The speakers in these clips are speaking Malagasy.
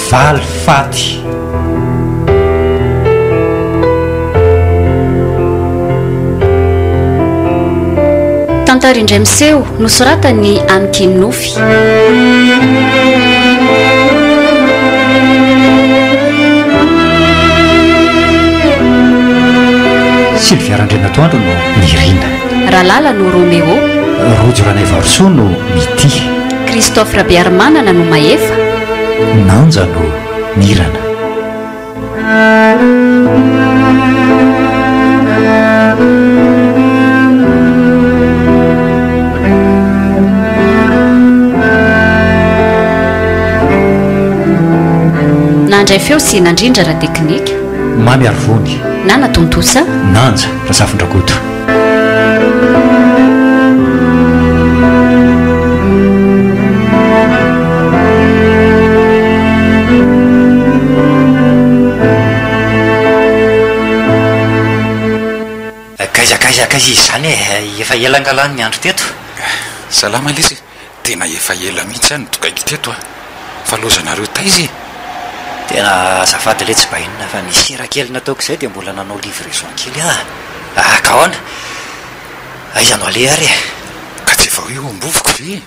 Valifaty. Tantara indray miseho, nosoratan'i Aniky Nofy. Sylvia Randrianatoandro no Nirina. Ralala no Roméo. Rojo Ranaivarosoa no Mitia. Christophe Rabearimanana no Mahefa. Nanja no Mirana. Nandray feo sy nandrindra ara-teknika. Mamy Arivony. Nana Tontosa. Nanja Razafindrakoto. Kaiza kaiza kaiza izy izany e! Efa ela angaha ny andro teto? Salama lesy e! Tena efa ela mihitsy aho no tokaiky teto a! Fa lozanareo taiza e! Tena azafady letsy bainina fa nisy hira kely nataoko izay dia mbola nanao livraison kely aho. Ah ka ahoana? Aiza no aleha ary e? Ka tsy efa hoe eo am-bovoko ve e?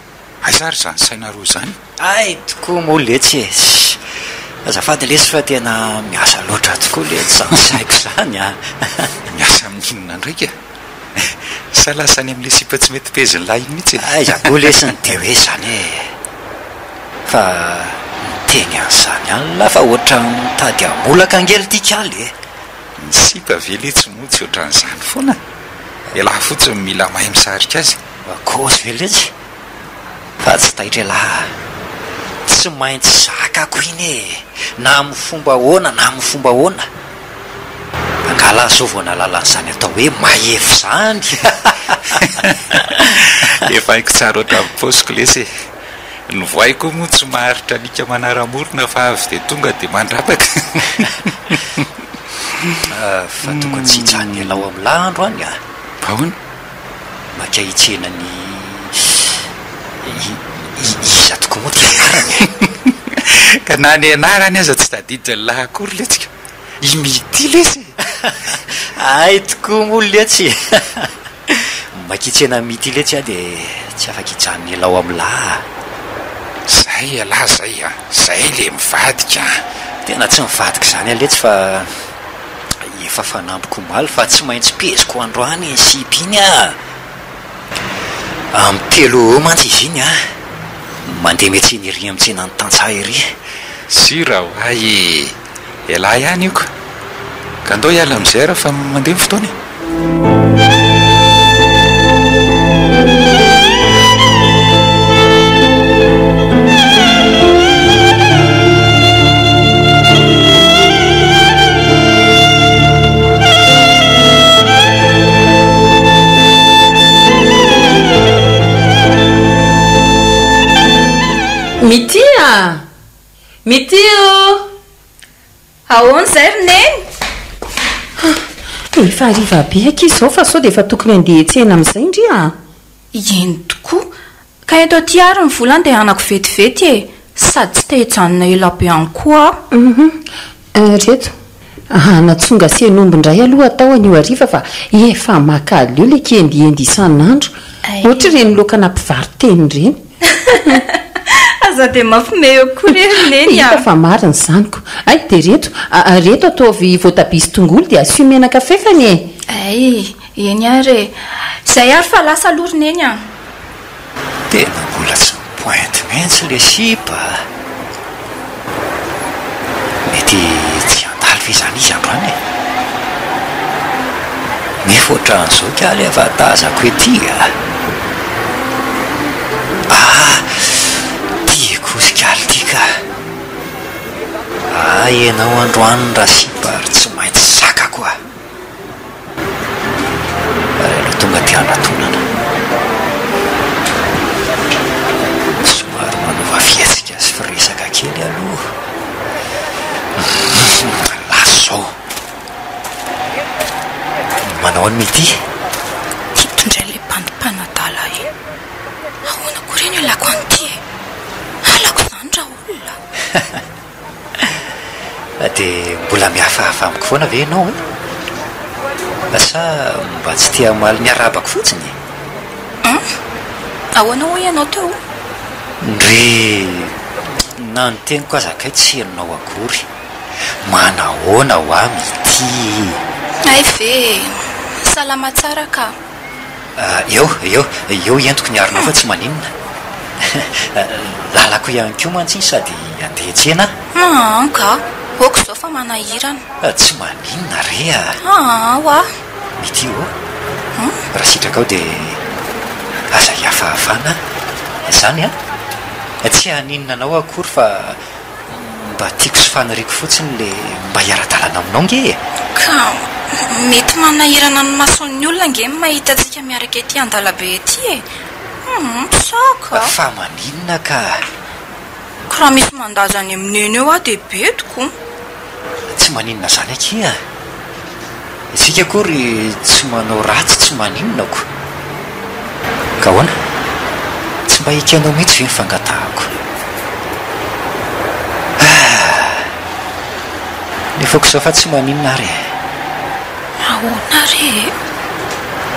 Aiza ary izany sainareo izany? Hay tokoa moa letsy e! Azafady lesy fa tena miasa loatra tokoa letsy izany saiko izany a! Miasa amin'inona ndraika? Sa lasa any amin'ilay sipa tsy mety pezin'lah iny mihitsy e? Aiza koa lesy ny dia hoe izany e! Fa miteny an'izany ihany lah fa ohatran'ny mitady hamolaka ange lty kally e! Ny sipa ve letsy moa tsy ohatran'izany foana? Elah fotsiny mila mahay misarika azy. Kôzy ve letsy? Fa tsy taitra elah a! Tsy maintsy zakako iny e! Na amin'ny fomba ahoana na amin'ny fomba ahoana! Angaha lah zao vao nahalala an'izany atao hoe mahefa izany? Efa haiko tsara ohatran'ny paosiko lesy e! Ny voay koa moa tsy maharitra alika manara-morona fa avy dia tonga dia mandrapaka. Fa tokony tsy hijanona elao amin'lah androany a! Ahoana? Maika hitsena ny iza tokoa moa ty anarany e? Ka na ny anarany aza tsy tadidin'lah akory letsy ka! I Mity lesy e! Hay tokoa moa letsy e! Maika hitsena an'i Mity letsy aho dia tsy afaka hijanona ela ao amin'lah a! Zay ialahy zay a! Zay le mivadika a! Tena tsy mivadika izany aho letsy fa Efa fanampiko omaly fa tsy maintsy peziko androany iny sipa iny ah! Amin'ny telo eo mantsy izy iny ah! Mandeha miantsena ery amin'ny tsenan'ny tantsaha ery. Sira oay e! Elah ihany io ka! Ka ndao hiala amin'izay ary fa mandeha ny fotoana e! Mitia a! Mitia ô! Ahoana izay ry Neny? Efa hariva be akia izao fa sao dia efa tokony handeha hiantsena amin'izay ndry a! Eny tokoa. Ka ento aty ary ny vola andehanako vetivety e! Sady tsy te hijanona ela be any koa aho. Hum Reto, hanatsonga sen'omby indray aloha atao anio hariva fa efa makaleo le kiendiendy isan'andro. Ohatr'ireny laokana mpivaro-tena ireny. Aza dia mampime eo koa re ry Neny a! Hita fa marina izany ko. Hay dia reto, reto ataovy voatabia sy tongolo dia asio menaka fefany e! Hay, eny ary e! Izay ary fa lasa aloha ry Neny a! Tena mbola tsy mi-pointe mihitsy le sipa a! Mety tsy handalo ve izany izy androany e? Nefa ohatran'izao k'aly efa tazako ety a! Ah! Tiako ozy k'aly ty ka! Ah ianao androany rasipa ary tsy maintsy zakako a! Ary aleo tonga aty anatonana. Somary manova fihetsika sy firesaka kely aloha. Lasa izao. Manao an'i Midi. Ito indray ilay bandy mpanadala iny. Ahoana koa re no ialako an'ity e? Halako izany raha olona. Dia mbola mihafahafa amiko foana ve ianao e? Sa mba tsy te hamaly ny arahabako fotsiny e? Hum? Ahoana hoy ianao teo? Ndry! Na ny teniko aza kay tsy henonao akory. Manahoana hoa mitia e? Hay ve e! Salama tsara ka! Eo, eo, eo entiko ny aronao fa tsy maninona. Lalako ihany koa mantsy iny sady handeha hiantsena aho. Aa ka! Ok izao fa manahirana. Tsy maninona re a! Aa hoa! Mitia ô! Raha sitrakao dia aza ihafahafana izany an! Tsy haninona anao akory fa Mba tiako sy faniriako fotsiny le mba hiara-dalana aminao nge e! Ka mety manahirana ny mason'ny olona ange ny mahita antsika miaraka ety an-dalabe ety e! Humm saka! Fa maninona ka? Ka raha misy mandaza any amin'i Neny eo aho dia bediko. Tsy maninona izany akia. Isika akory tsy manao ratsy tsy maninona ko. Ka ahoana? Tsy mba ekenao mihitsy ve ny fangatahako? Ah! Nefa ko izao fa tsy maninona ary e. Ahoana re e?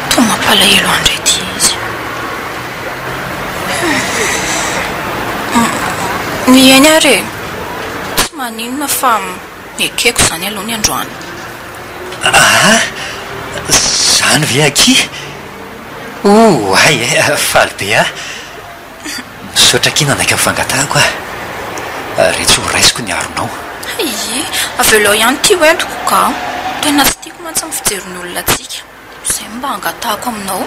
Toa mampalahelo ahy indray ity izy. Hum. Eny ary e. Tsy maninona fa. Ekeko izany aloha ny androany. Aa! Izany ve akia? Oay e! Faly be aho. Misaotra akia nanaiky ny fangatahako ah. Re tsy ho raisiko ny aronao. Hay! Avelao ihany ity ho entiko ka. Tena tsy tiako mantsy ny fijerin'ny olona antsika. Izay no mba angatahako aminao.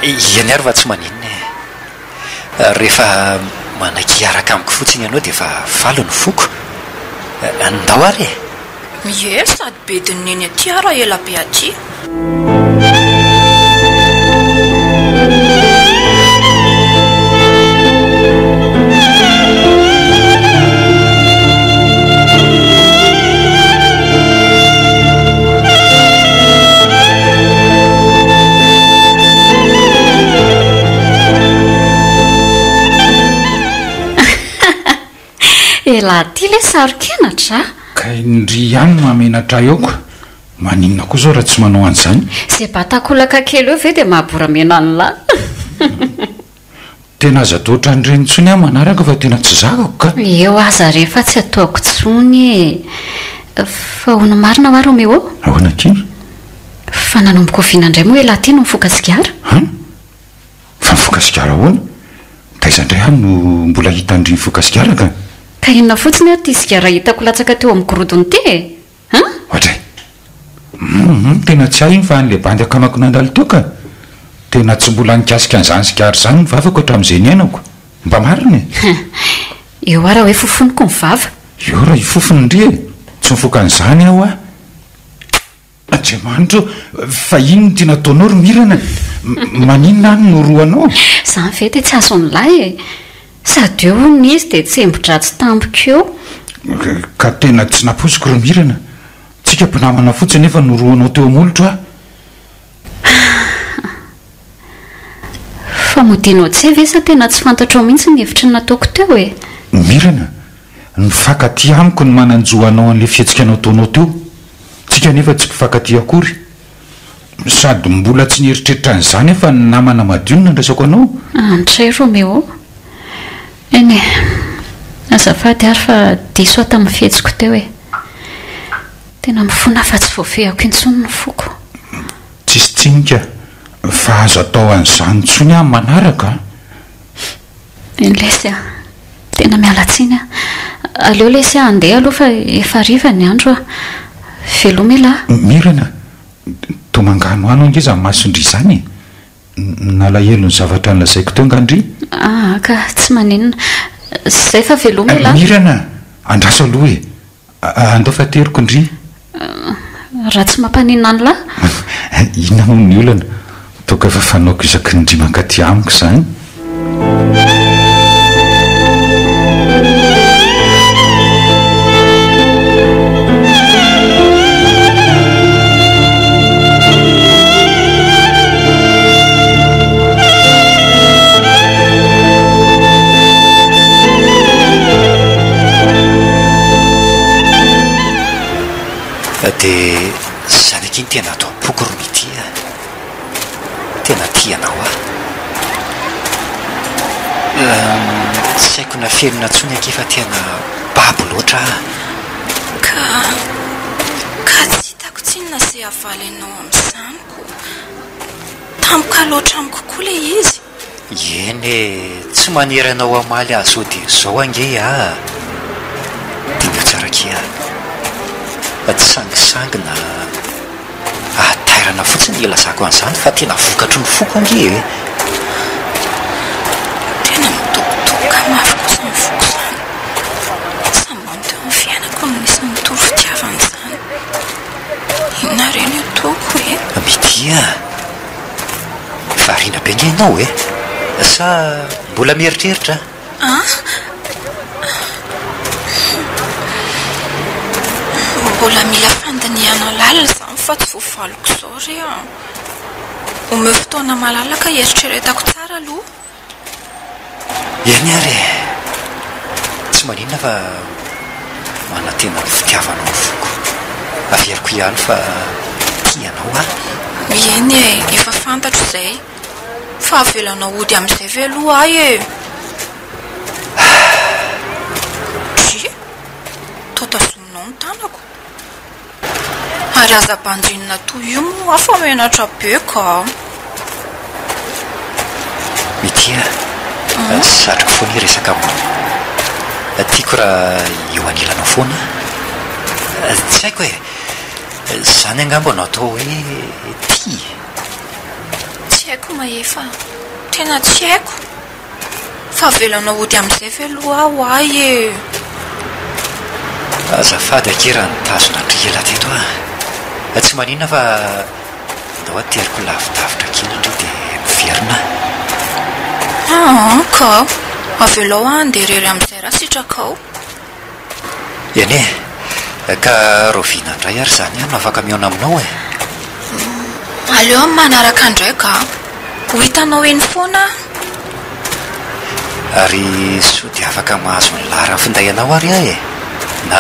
Eny ary fa tsy maninona e. Rehefa manaiky hiaraka amiko fotsiny ianao dia efa faly ny foko. Ndao ary e! Ie, sady bedin'i Neny aty aho raha ela be aty. Elah ty le saro-kenatra a! Kay ndry ihany no mahamenatra ahy aoka, maninona koa zao raha tsy manao an'izany? Ze batakolaka kely eo ve de mahaboramena an'lah? Tena aza atao ohatran'ireny intsony aho manaraka fa tena tsy zakako ka! Eo aza re fa tsy ataoko intsony e! Fa ahoana marina hoa Roméo? Ahoana akia? Fa nanomboka oviana indray moa ialahy ity no nifoka sigara? An? Fa nifoka sigara ahoana? Taiza indray aho no mbola hita an-dry nifoka sigara ka? Ka inona fotsiny ary ity sigara hitako latsaka teo amin'ny gorodona ity e? An? Oadray! Humm tena tsy hay iny fa an'ilay bandy akamako nandalo teo ka! Tena tsy mbola nikasika an'izany sigara izany ny vavako hatramin'izay niainako. Mba marina e! Hein! Eo ara hoe fofoniko ny vava. Eo raha hifofona ndry e! Tsy mifoka an'izany aho a! Andriamanitra ô! Fa inona ity nataonao ry Mirana e? Maninona aho no norohanao? Izany ve dia tsy azon'lahy e! Sady eo hono izy dia tsembo-dratsy tampoka eo. Ka tena tsy nampoiziko ry Mirana. Tsika mpinamana fotsiny nefa norohanao teo amolotro aho. Fa modianao tse ve sa tena tsy fantatrao mihitsy ny hevitry ny nataoko teo e? Mirana, mifankatia amiko ny manan-jo hanao an'ilay fihetsika nataonao teo. Tsika anefa tsy mpifankatia akory. Sady mbola tsy nieritreritra an'izany aho fa ny namana madio no nandraisako anao. Andray Roméo. Eny e. Azafady ary fa diso aho tamin'ny fihetsiko teo e. Tena mifona aho fa tsy voafehiko intsony ny foko. Tsisy tsiny ka. Fa aza atao an'izany intsony aho manaraka a. Eny lesy a. Tena miala tsiny aho. Aleo lesy aho handeha aloha fa efa hariva ny andro a. Veloma elah. Mirana, toa manganohano ange izany mason-dry izany e! Nalahelo ny zavatra nolazaiko teo nga ndry? Aa ka, tsy maninona. Zay fa veloma elah. Mirana, andraso aloha e! Andao fa ateriko ndry. Raha tsy mampaninona an'lah? Inona moa ny olana? Toaka efa fanaoko isaky ny ndry mankaty amiko izany. akia no tena ato am-poko ry Mitia a! Tena tia anao aho. Tsy haiko nafenina intsony akia fa tena babo loatra aho. Ka, ka tsy hitako tsinona izay havaly anao amin'izany ko. Tampoka loatra amiko koa ilay izy. Eny e, tsy manery anao hamaly azy zao dia izao ange aho. Diniho tsara akia. Fa tsy sangisangy na hatairana fotsiny ny ilazako an'izany fa tena vokatry ny foko ange e. Tena midobodoboka mafy kosa ny foko izany. Sambany teo amin'ny fiainako no nisy nitory fitiavana izany. Inona re no ataoko e? Mitia a! Variana be nge ianao e! Sa mbola mieritreritra? An? Mbola mila fandinihana lalina izany fa tsy voavaliko izao re a! Omeo fotoana malalaka hieritreretako tsara aloha. Eny ary e! Tsy maninona fa manantena ny fitiavanao ny foko. Averiko ihany fa tia anao aho. Eny e, efa fantatro izay. Fa avelanao hody amin'izay ve aloha ahy e? Dry! Toa tazominao ny tanako. Ary aza banjinina toy io moa aho fa menatra be ka. Mitia, satriko foana hiresaka aminao. Tiako raha eo anilanao foana aho. Tsy haiko e, izany angamba no atao hoe tia. Tsy haiko Mahefa, tena tsy haiko. Fa avelanao hody amin'izay ve aloha aho ay e! Azafady akia raha nitazona an-dry ela teto aho. Tsy maninona fa ndao ateriko lavidavitra kely ndry dia miverina aho. Aa ka! Avelao aho handeha irery amin'izay raha sitrakao. Eny e! Ka rahoviana indray ary izany aho no afaka mihaona aminao e? Aleo amin'ny manaraka indray ka! Ho hitanao eny foana aho. Ary sao dia afaka mahazo ny laharan'ny finday anao ary aho e? Na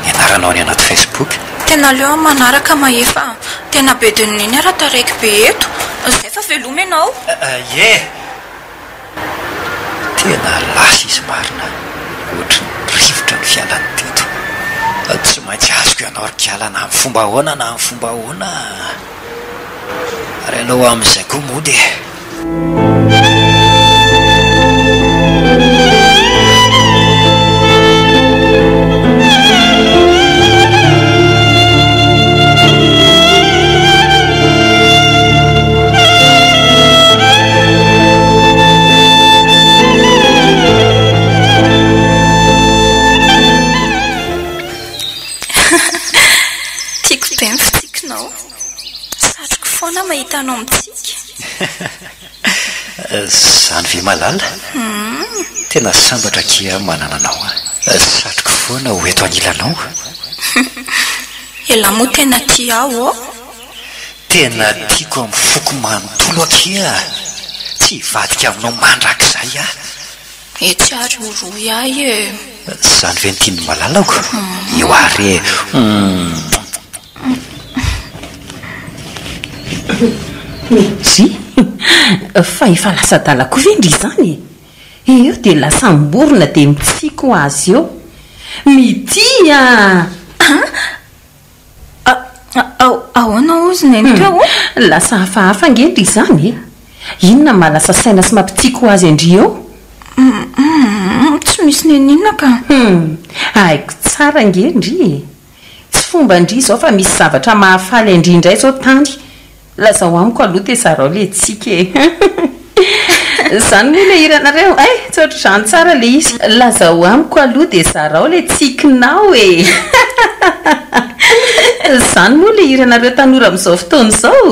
ny anaranao any anaty Facebook? Tena aleo amin'ny manaraka Mahefa a! Tena be din'ny neny ary taraiky be eto. Izay fa veloma ianao. Ie! Tena lasa izy marina, ohatry ny rivotra ny fialany teto. Tsy maintsy azoko ianao ry kiala na amin'ny fomba ahoana na amin'ny fomba ahoana. Ary aleo amin'izay koa mody e. Tiako be ny fitsikinao. Satriko foana mahita anao mitsiky. Izany ve malala? Tena sambatra akia aho manana anao a. Satriko foana ho eto anilanao. Elah moa tena tia ahy ô? Tena tiako amin'ny foko manontolo akia a! Tsy hivadika aminao mandrakizay aho. Etsy ary orohy ahy e! Izany ve no tian'ny malalako? Io ary e! Humm. Dry, fa efa lasa adala koa ve ndry izany e? Eo dia lasa amborona dia mitsiky ho azy eo. Mitia a! Ahoana hozy neny teo o? Lasa hafahafa ange ndry izany e! Inona no mahalasa saina sy mampitsiky ho azy an-dry eo? Humm, tsy misy n'inon'inona ka. Humm, haiko tsara ange ndry e! Tsy fomban-dry izao fa misy zavatra mahafaly an-dry indray izao tany. Lazao amiko aloha dia zarao le tsiky e! Zany moa le hiranareo eh! Tsy ohatr'izany tsara le izy. Lazao amiko aloha dia zarao le tsikinao e! Zany moa le hiranareo tanora amin'izao fotoana izao?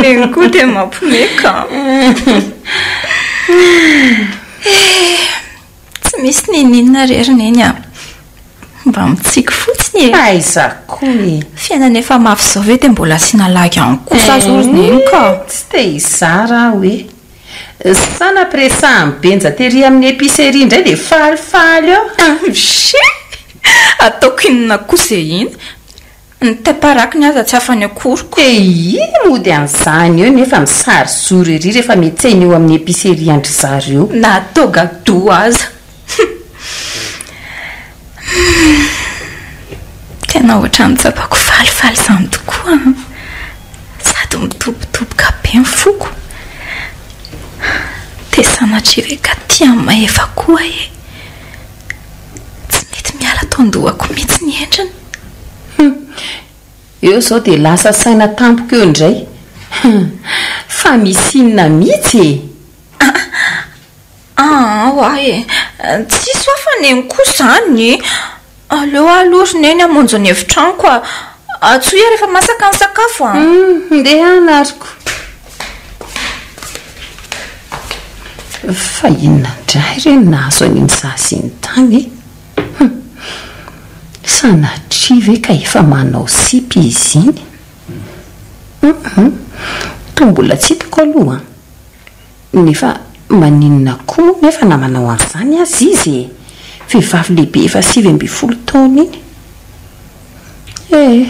Neny koa dia mampiomehy ka! Eh! Tsy misy n'inon'inona re ry Neny a! Mba mitsiky fotsiny e! Aiza koa e! Fiainana efa mafy izao ve dia mbola asiana lagy ihany kosa aza ry Neny ka! Tsy te hizara aho e! Sa nampiresahan'i Benja tery amin'ny épicerie indray dia falifaly eo! Mshii! Ataoko inona kosa e iny? Ny taim-parakiny aza tsy afany akoriko. Dia iny mody an'izany eo nefa misary zoro ery rehefa miantsena eo amin'ny épicerie an-dry zareo. Na toga-doha aza. Humm. Tena ohatran'ny tsapako falifaly izany tokoa an! Sady midobodoboka be ny foko. Dia sanatria ve ka tia an'i Mahefa koa e! Tsy mety miala ato an-dohako mihitsy ny endriny. Hum! Eo izao dia lasa saina tampoka eo indray. Hum! Fa misy inona mihitsy e? Aa oay e! Tsisy hoa fa neny koa izany e! Aleo aho aloha ry neny hamonjy ny efitranoko a! Antsoy aho rehefa masaka ny sakafo a! Hum! Ndeha anariko. Fa inona indray re no nahazo an'iny zaza iny tany e? Hum! Sanatria ve ka efa manao sipa izy iny? Hum! Toa mbola tsy hitako aloha an! Nefa maninona koa moa nefa na manao an'izany aza izy e! Vehivavy lehibe efa 19 taona iny. Eh!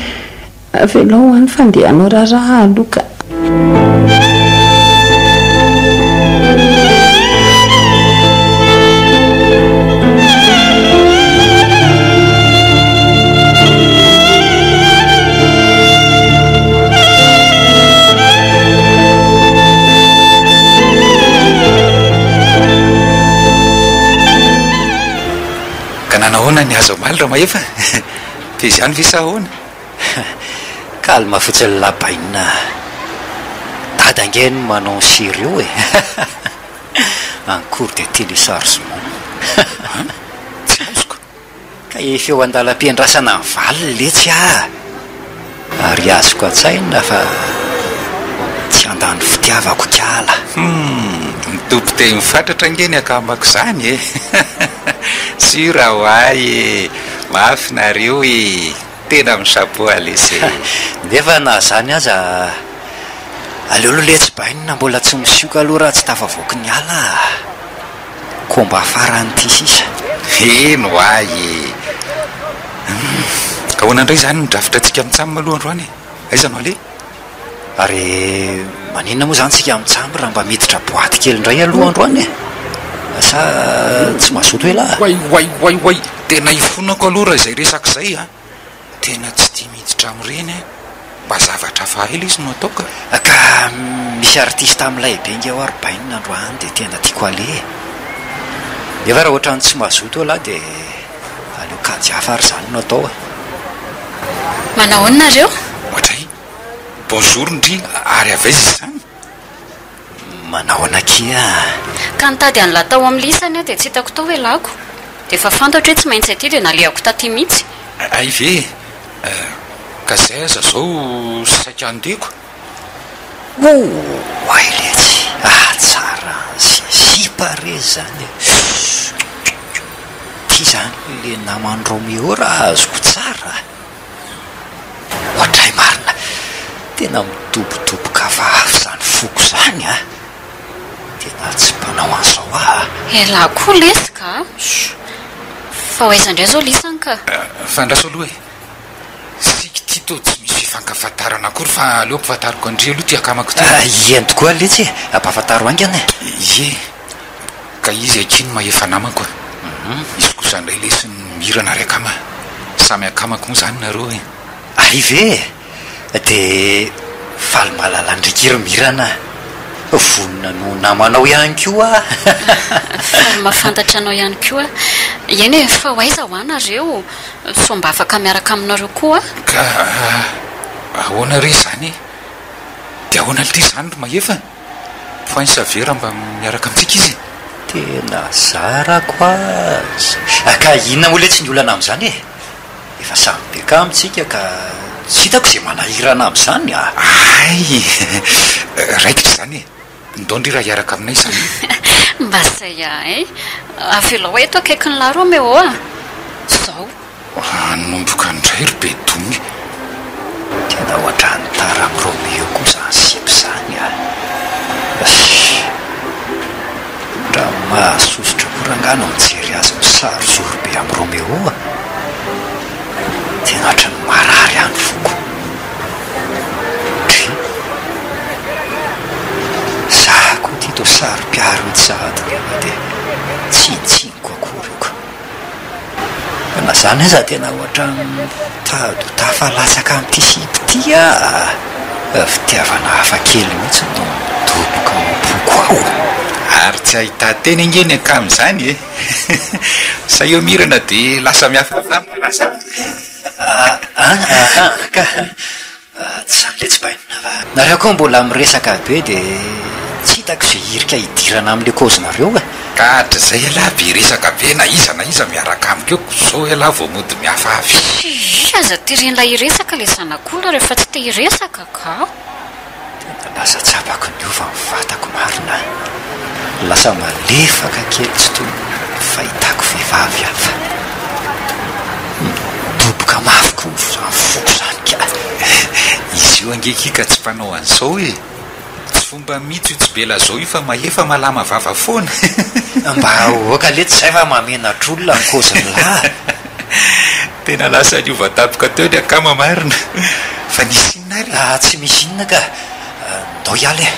Avelao any fa ndeha hanao raharaha aloha ka. Ka nanahoana ny azo omaly Ramahefa? Dia izany ve sa ahoana? Calme fotsiny labainina a! Dada ange no manao ny sérieux e! En cours de téléchargement. An? Tsy azoko. Ka efa eo an-dalam-piandrasana ny valiny letsy ah! Ary azoko an-tsaina fa tsy handany fitiavako kala. Humm! Mitompo teny fatratra ange ny akamako izany e! Sur ho'ahy e! Mafy nareo e! Tena mi-chapeau à lesy e! Nefa na izany aza aleo aloha letsy bainina mbola tsy misioka aloha raha tsy tafavoaky ny ala ah! Combat farany ity sisa. Eny ho'ahy e! Humm! Ahoana indray izany ny drafitra antsika mitsam aloha androany e? Aiza no aleha? Ary maninona moa izany tsika mitsam raha mba miditra boaty kely indray aloha androany e? Sa tsy mazoto elah? Oay oay oay oay! Tena ifonako aloha raha izay resaka izay an! Tena tsy tia miditra amin'ireny aho. Mba zavatra hafa hay lesy no atao ka. Ka misy artiste milay be nge ao ary bainina androany dia tena tiako aleha e. Nefa raha ohatran'ny tsy mazoto elah dia aleo kajy hafa ary izany no atao e. Manahoana nareo? Oadray! Bonjour ndry, ary avy aiza izany? Manahoana akia a! Ka nitady an'lah tao amin'ny lisany aho dia tsy hitako tao elako. Dia efa fantatro hoe tsy maintsy aty dia nalehako taty mihitsy. Hay ve e! Ka zay aza zao saika handeko. Oay letsy! Hatsaran'ny sipa re zany e! Ty zany le naman'i Roméo raha azoko tsara a! Oadray marina! Tena midobodoboka hafahafa izany foko izany a! Tena tsy mpanao an'izao aho a! Elah koa lesy ka! Fa ho aiza indray izao lisany ka? Fa andraso aloha e! Isika ity toa tsy misy fifankafantarana akory fa aleo ampifantariko an-dry aloha ity akamako ity. Eny tokoa letsy e! Ampahafantaro haingana e! Ie! Ka izy akia no mahefa namako a! Izy kosa indray lesy no mirana ry akama a! Samy akamako moa izany nareo e! Hay ve e! Dia faly mahalala an-dry ry Mirana a! Vonona ny ho namanao ihany koa aho! Faly mahafantatra anao ihany koa aho. Eny e, fa ho aiza hoa nareo? Sao mba afaka miaraka aminareo koa aho? Ka ahoana re izany e? Dia ahoana lty izany ry Mahefa? Poince ve raha mba miaraka amintsika izy e? Tena zarako aza. Ka inona moa letsy ny olana amin'izany e? Efa samy be kamo tsika ka tsy hitako izay manahirana amin'izany a! Hay! Raikitra izany e! Ndao ndry raha hiaraka aminay izany e! Mba izay ahay! Avelao eto akaikin'i Romeo a! Izao. Hanomboka indray ry Bedony. Tena ohatran'ny tara amin'i Roméo koa izany sipa izany a! Ssss. Raha mahasosotra koa rangahy no mijery azy misarizoro be amin'i Roméo a! Tena ohatran'ny marary ihany foko. Toa saro-piaro mihitsy sahady nefa dia tsy tsiniko akory io ka. Fa na izany aza tena ohatran'ny mitady ho tafalatsaka amin'ity sipa ity aho a! Fitiavana hafa kely mihitsy no midoboka ao am-poko ao. Ary tsy ahitan-teny ange ny akama izany e! Sa eo Mirana dia lasa miafina lasa. An an ka! Tsy izany letsy bainina fa nareo koa mbola miresaka be dia tsy hitako izay hirika hidirana amin'ilay kaozinareo e! Ka hatrizay ialahy be resaka be na iza na iza miaraka amiko eo ko zao ialahy vao mody mihafahafy. Tsia, aza teren'ilay hiresaka ilay zanak'olona rehefa tsy te hiresaka ka! Tena lasa tsapako niova ny vatako marina a! Lasa malefaka kely tsy toy ny fahitako vehivavy hafa. Midoboka mafy koa izany foko izany ka! Izy io ange ki ka tsy mpanao an'izao e! Tsy fomba mihitsy io tsy be lazao io fa mahefa malama vava foana. Mba aoka letsy izay fa mahamenatr'olona ny kaozin'lah a! Tena lasa niova tampoka teo ny akama marina. Fa nisy inona ary e? Ah, tsy misy inona ka. Ndao hiala e.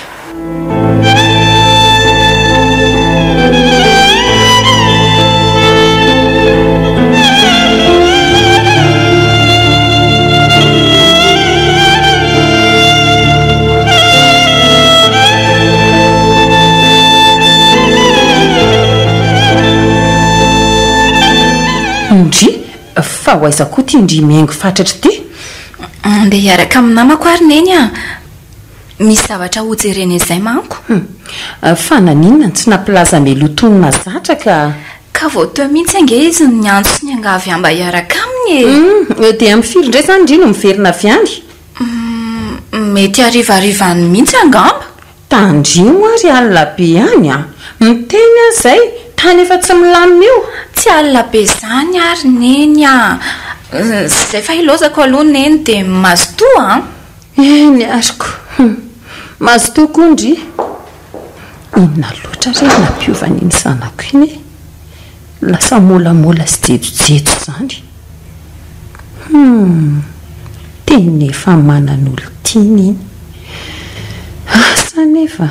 Ndry, fa ho aiza koa ity ndry mihaingo fatratra ity? Andeha hiaraka amin'ny namako ary Neny a! Misy zavatra hojerena izay manko. Hum, fa naninona no tsy nampilaza mialoha toy ny mahazatra ka? Ka vao teo mihitsy ange izy no niantso sy niangavy ahy mba hiaraka aminy e! Hum, dia amin'ny firy indray izany ndry no miverina avy any? Hum, mety harivariva any mihitsy angamba. Tandremo ary alina be any an! Miteny aho izay, tany efa tsy milamina io. Tsy alina be izany ary Neny a! Izay fa ilaozako aloha Neny dia mazotoa an! Eny ary ko! Hum! Mazotoa koa ndry! Inona loatra re no nampiova an'iny zanako iny e? Lasa molamola sy jejojejo izany. Hum! Tena efa manan'olon-tiana iny. Asa anefa.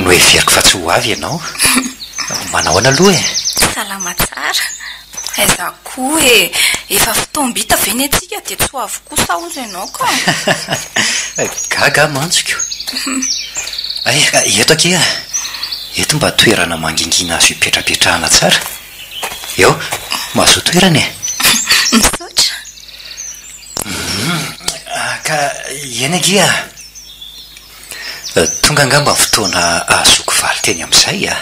Noheveriko fa tsy ho avy ianao. Manahoana aloha e? Salama tsara. Aiza koa e! Efa fotoam-bita ve ny antsika dia tsy ho avy kosa hozy ianao ka! Gaga aho mantsy ko! Hay, eto akia! Eto mba toerana mangingina azo ipetrapetrahana tsara. Eo, mahazoa toerana e! Misaotra. Hum, ka eny akia! Tonga angamba ny fotoana ahazoako valin-teny amin'izay a!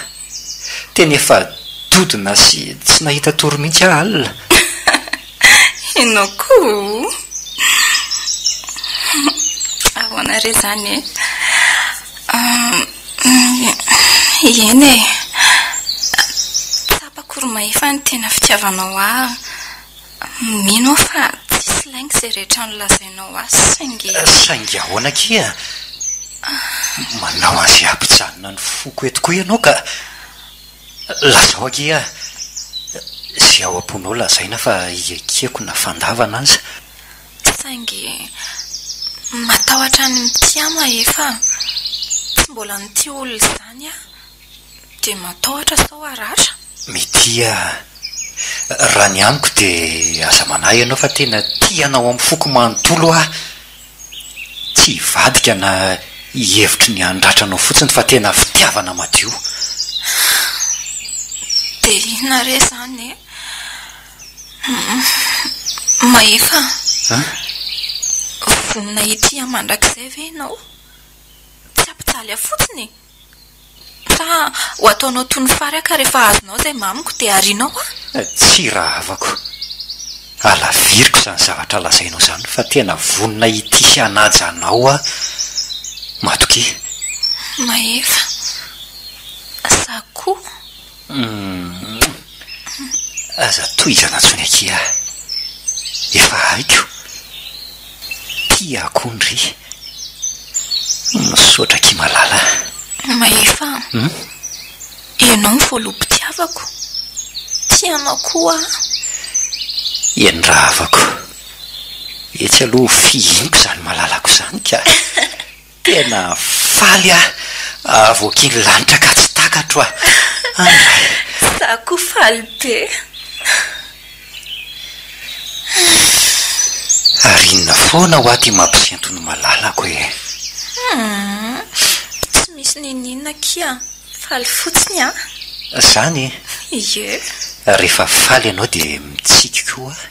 Tena efa dodona sy tsy nahita tory mihitsy aho alina. Ianao koa o! Ahoana re izany e? Eny e! Tsapako ry Mahefa ny tena fitiavanao ahy. Mino aho fa tsisy lainga izay rehetra nolazainao ahy saingy. Saingy ahoana akia? Manao an'izay hampijanona ny foko eto koa ianao ka. Lazao akia izay ao am-ponao lazaina fa iekeko na fandavana aza. Saingy matahotra ny mitia aho Mahefa a! Tsy mbola nitia olona izany aho dia matahotra sao haratra. Mitia Raha ny amiko dia aza manahy ianao fa tena tia anao amin'ny foko manontolo aho. Tsy hivadika na hihevitry ny handratra anao fotsiny fa tena fitiavana madio. Dia inona re izany e? Mahefa a! Vonona hitia mandrakizay ve ianao? Tsy hampijaly ahy fotsiny e! Sa ho ataonao toy ny fary aho ka rehefa azonao izay mamiko dia arianao aho? Tsia rahavako. Alaviriko izany zavatra lazainao izany fa tena vonona hitia sy hanaja anao aho. Matokia. Mahefa. Za koa. Humm. Aza tohizana intsony akia. Efa haiko. tia ahy koa ndry. Misaotra akia malala a. Mahefa a. Ianao no voaloham-pitiavako. Tia anao koa aho. Eny rahavako. Etsy aloha fihiniko izany malalako izany ka. Tena faly aho avoakin'ny lanitra ka tsy takatro a! Andray! Za koa faly be. Ary inona foana hoa ty mampisento ny malalako e? Humm, tsy misy n'inon'inona akia, faly fotsiny aho. Zany e? Ie. Rehefa faly ianao dia mitsiky koa aho.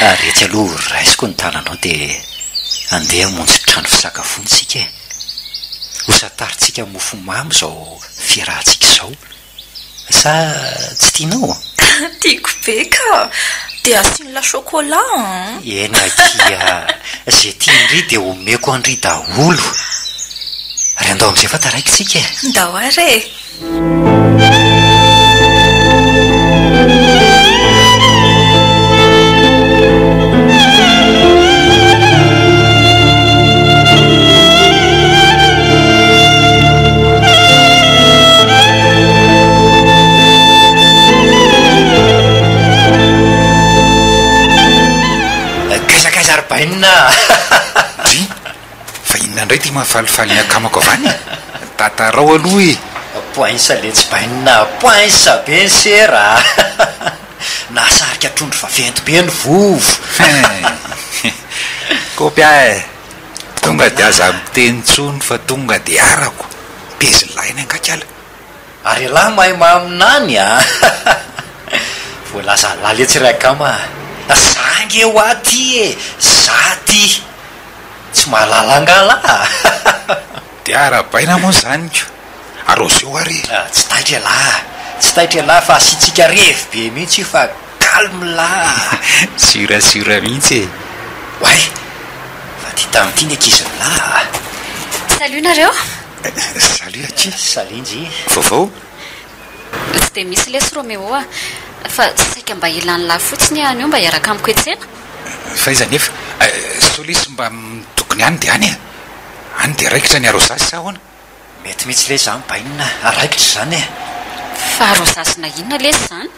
Ary etsy aloha raisiko ny tananao dia andeha hamonjy trano fisakafoana isika e! Ho santarintsika mofomamy izao fiarahantsika izao. Sa tsy tianao? Tiako be ka! Dia asian'la chocolat an! Eny akia, izay tian-dry dia omeko an-dry daholo. Ary andao amin'izay fa taraiky isika e! Ndao ary e! Kaiza kaiza ry bainina a! Dry, Fa inona indray ity mahafalifaly ny akamako avy any e? Tantarao aloha e! Poinsa letsy bainina a! Poinsa be ny sera a! Nahasarika trondro vaventy be ny vovo! Hein! Kopy aho e! Tonga dia aza miteny intsony fa tonga dia arako! Pezilaina angaha kala? Ary ialahy mahay maminany a! Voalazan'lah letsy ry akama a! Za ange hoa ty e! Za ty! Tsy mahalala angaha lah a! Dia arahabaina moa izany ko! Aroseo ary e! Tsy taitra ialahy a! Tsy taitra ialahy fa asiantsika revy be mihitsy io fa calme lah a! Sûr sûr mihitsy e! Oay! Fa ty tamin'ity ny ankizin'ny lah a! Salut nareo! Salut akia! Salut njy! Vaovao? Tsy dia misy lesy Roméo a! Fa saika mba ilan'lah fotsiny aho anio mba hiaraka amiko hiantsena. Fa iza anefa? Sao lesy mba tokony any dia any e! Any dia raikitra ny arosage sa ahoana? Mety mihitsy lesy zany bainina a! Raikitra izany e! Fa arosage-na inona lesy izany?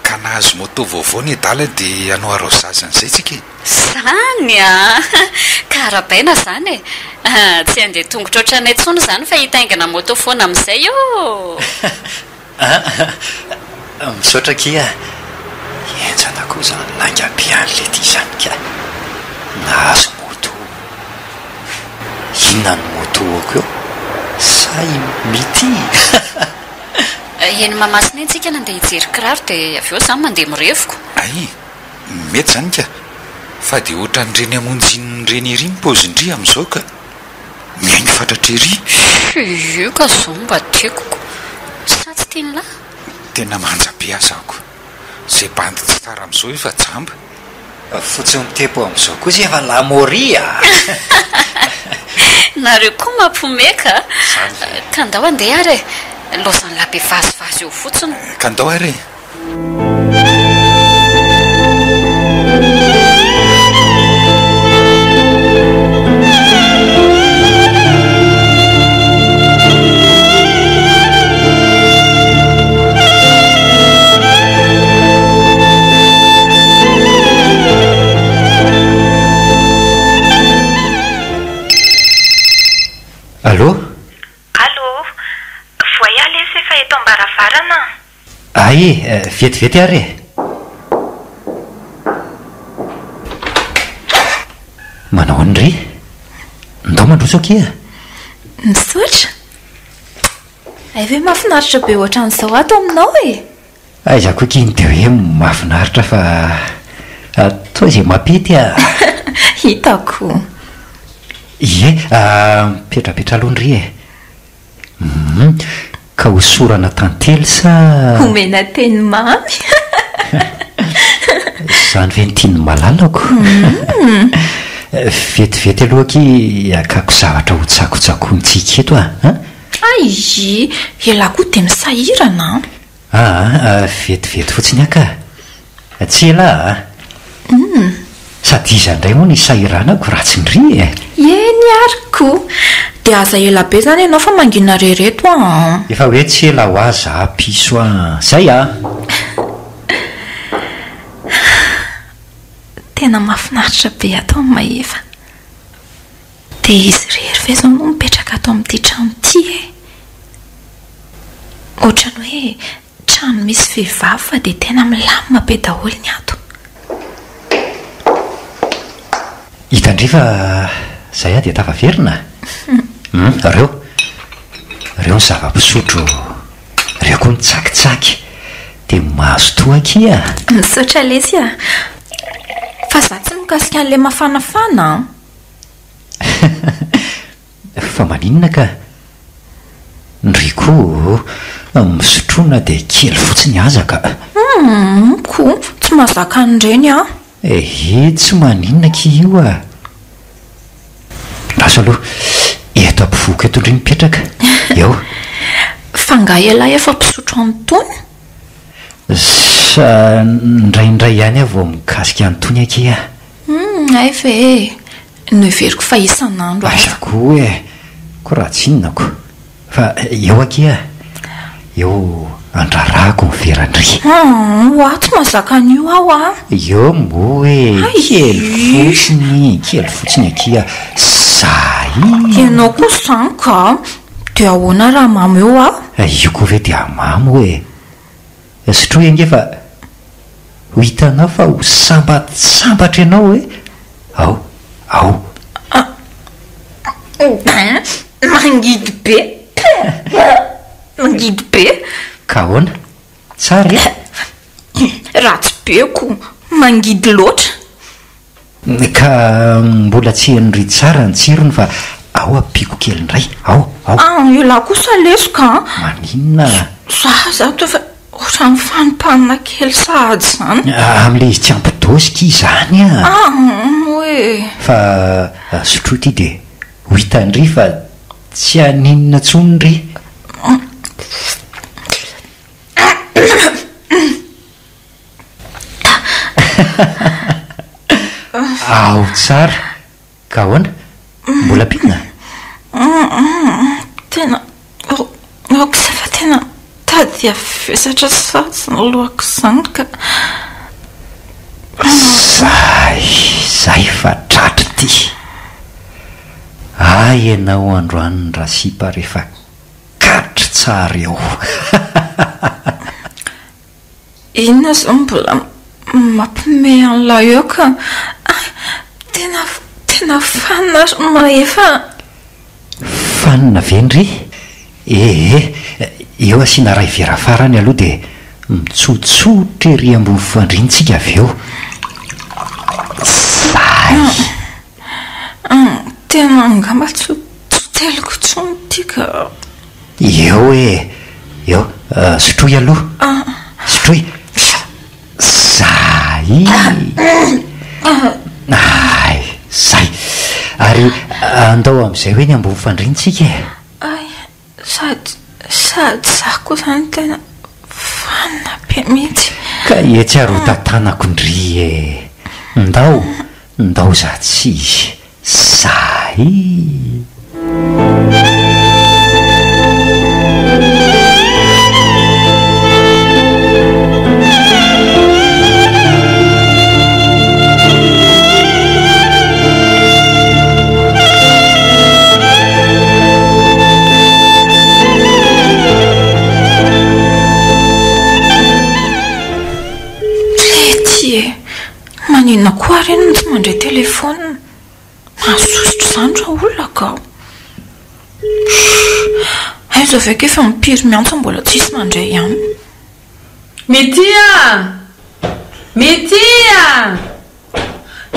Ka nahazo moto vaovao ny adala dia hanao arosage an'izay tsika e! Zany a! Ka arahabaina izany e! Tsy handeha tongotra ohatranay intsony izany fa hitaingina moto foana amin'izay ô! Aa! Misaotra akia a! Henjana koa izany lainga be an'i Letty izany ka! Nahazo moto inona no moto-ako eo? Sa i Mitty? Eny Mahamasina eny tsika nandeha hijery kiraro dia avy eo za mandeha mirevoko. Hay! Mety izany ka! Fa dia ohatran'ireny hamonjy ireny ery ny paozin-dry amin'izao ka! Mihaino fatratra ery! Io ka zao mba tiako ko! Sa tsy tian'lah? Tena manja be aza ako! Izay bandy tsy tara amin'izao efa jamba! Fotsy mitepo amin'izao kosa efa lamôria a! Nareo koa mampiomehy ka! Izany ve? Ka ndao andeha ary e! Laozan'lah be vazivazy eo fotsiny. Ka ndao ary e! Allô? Allô? Voay aho lesy efa eto am-baravarana an! Hay e, vetivety ary e! Manao ahoana ry? Ndao mandroso akia! Misaotra! Hay ve mahafinaritra be ohatran'izao ato aminao e! Aiza koa akia ny dia hoe mahafinaritra fa toa izay mampety a! Hitako! Ie, mipetrapetra aloha ndry e! Humm, ka hosorana tantely sa. Homena teny mamy? Izany ve no tian'ny malalako? Vetivety aloha akia hakako zavatra ho tsakotsakointsika eto a! An? Hay, elah koa dia misahirana an! Aa, vetivety fotsiny aho ka! Tsy ela a! Sady iza indray moa no hisahiranako raha tsy ndry e! Eny ary ko! Dia aza ela be izany ianao fa mangina re reto an! Efa hoe tsy ela hoa za piso an! Zay an! Tena mahafinaritra be ato amin'i Maeva. Dia izy irery ve izao no mipetraka ato amin'ity trano ity e? Ohatran'ny hoe trano misy vehivavy fa dia tena milamina be daholo ny ato. Hitan-dry fa izay aho dia tafaverina? Hum, reo, reo ny zava-pisotro, reo koa ny tsakitsaky, dia mazotoa akia a! Misaotra lesy a! Fa za tsy mikasika an'ilay mafanafana an! Fa maninona ka? Ndry koa misotroa na dia kely fotsiny aza ka! Humm ko, tsy mahazaka an'ireny aho. Ehe, tsy maninona akia io a! Lasa aloha, eto ampovoako eto ndry mipetraka, eo. Fa nga ialahy efa mpisotro an'itony? Sa indraindray ihany aho vao mikasika an'itony akia. Humm, hay ve e! Noheveriko fa isan'andro aza. Aiza koa e! Ko raha tsy inona ko! Fa eo akia, eo andrarahako ny veran-dry. Humm, hoa tsy mahazaka an'io aho a! Eo moa e! Kely fotsiny, kely fotsiny akia, zay! Ianao koa izany ka! Dia ahoana raha mamo eo aho? Io koa ve dia mamo e! Sotroy ange fa ho hitanao fa ho sambatsambatra ianao e! Ao, ao. Hein! Mangidy be! Mangidy be! Ka ahoana? Tsara e? Ratsy be ko! Mangidy loatra! Ka mbola tsy henonry tsara ny tsirony fa ao ampiako kely indray, ao, ao. Ah, elah kosa lesoka an! Maninona? Za za toa efa ohatran'ny fanimpanina kely sahady izany. Amin'ilay izy tsy ampy dose ky izany an! Ah, hoe. Fa sotroy ity dia ho hitan-dry fa tsy haninona intsony ry. Ao tsara. Ka ahoana? Mbola ampiana? Tena aoka izay fa tena tady havesatra sahady ny lohako izany ka. Zay, zay fa tratra ity. Hay ianao androany rasipa rehefa katry tsara eo. Inona zao mbola mampime an'lah eo ka tena tena fanina ry Mahefa a! Fanina ve ndry? Ee, eo asiana ray vera farany aloha dia mitsotsotra ery ambony fandriana tsika avy eo. Zay! Tena angamba tsy ho teliko intsony ity ka. Eo e! Eo, sotroy aloha. Sotroy. Zay! Ay, zay! Ary andao amin'izay hoe ny ambony fandriana tsika e! Ay, sady, sady za koa zany tena fanina be mihitsy. Ka etsy ary ho tantanako ndry e! Ndao, ndao za tsy sahy. Lety e! Maninona koa ary iny no tsy mandray telefaonina? Mahasosotra izany ra olona ka! Humm! Aiza ve ka efa impiry miantso mbola tsisy mandray ihany. Mitia! Mitia!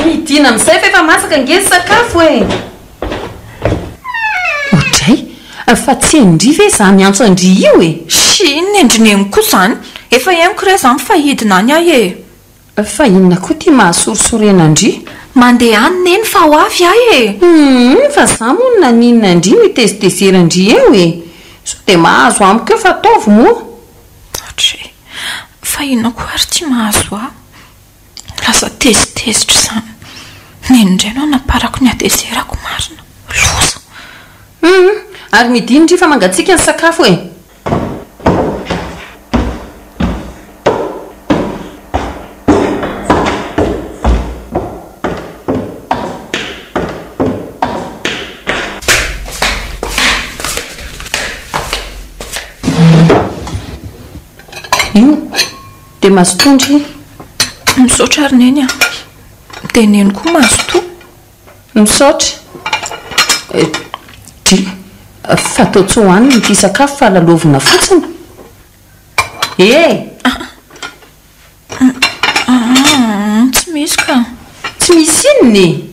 Midina amin'izay fa efa masaka ange ny sakafo e! Oadray! Fa tsy henon-dry ve izaho miantso an-dry io e? Shii, nendrineniko koa izany! Efa henoko re izany fa hidina any aho e! Fa inona koa ity mahasorisorena an-dry? Mandeha any Neny fa ho avy aho e! Humm, fa za moa no naninona an-dry no hitezitezeran-dry eo e! Sao dia mahazo amiko eo fa ataovy moa! Ohatry, fa inona koa ary ity mahazo ahy? Lasa tezitezitra izany. Neny indray no anaparako ny hatezerako marina. Loza! Hum! Ary midino ndry fa mangatsiaka ny sakafo e! Io dia mazotoa ndry. Misaotra ry Neny a! Dia Neny koa mazotoa. Misaotra. Dry, fa toa tsy hohanina ity sakafo fa lalaovina fotsiny. E! Tsy misy ka. Tsy misy inona e?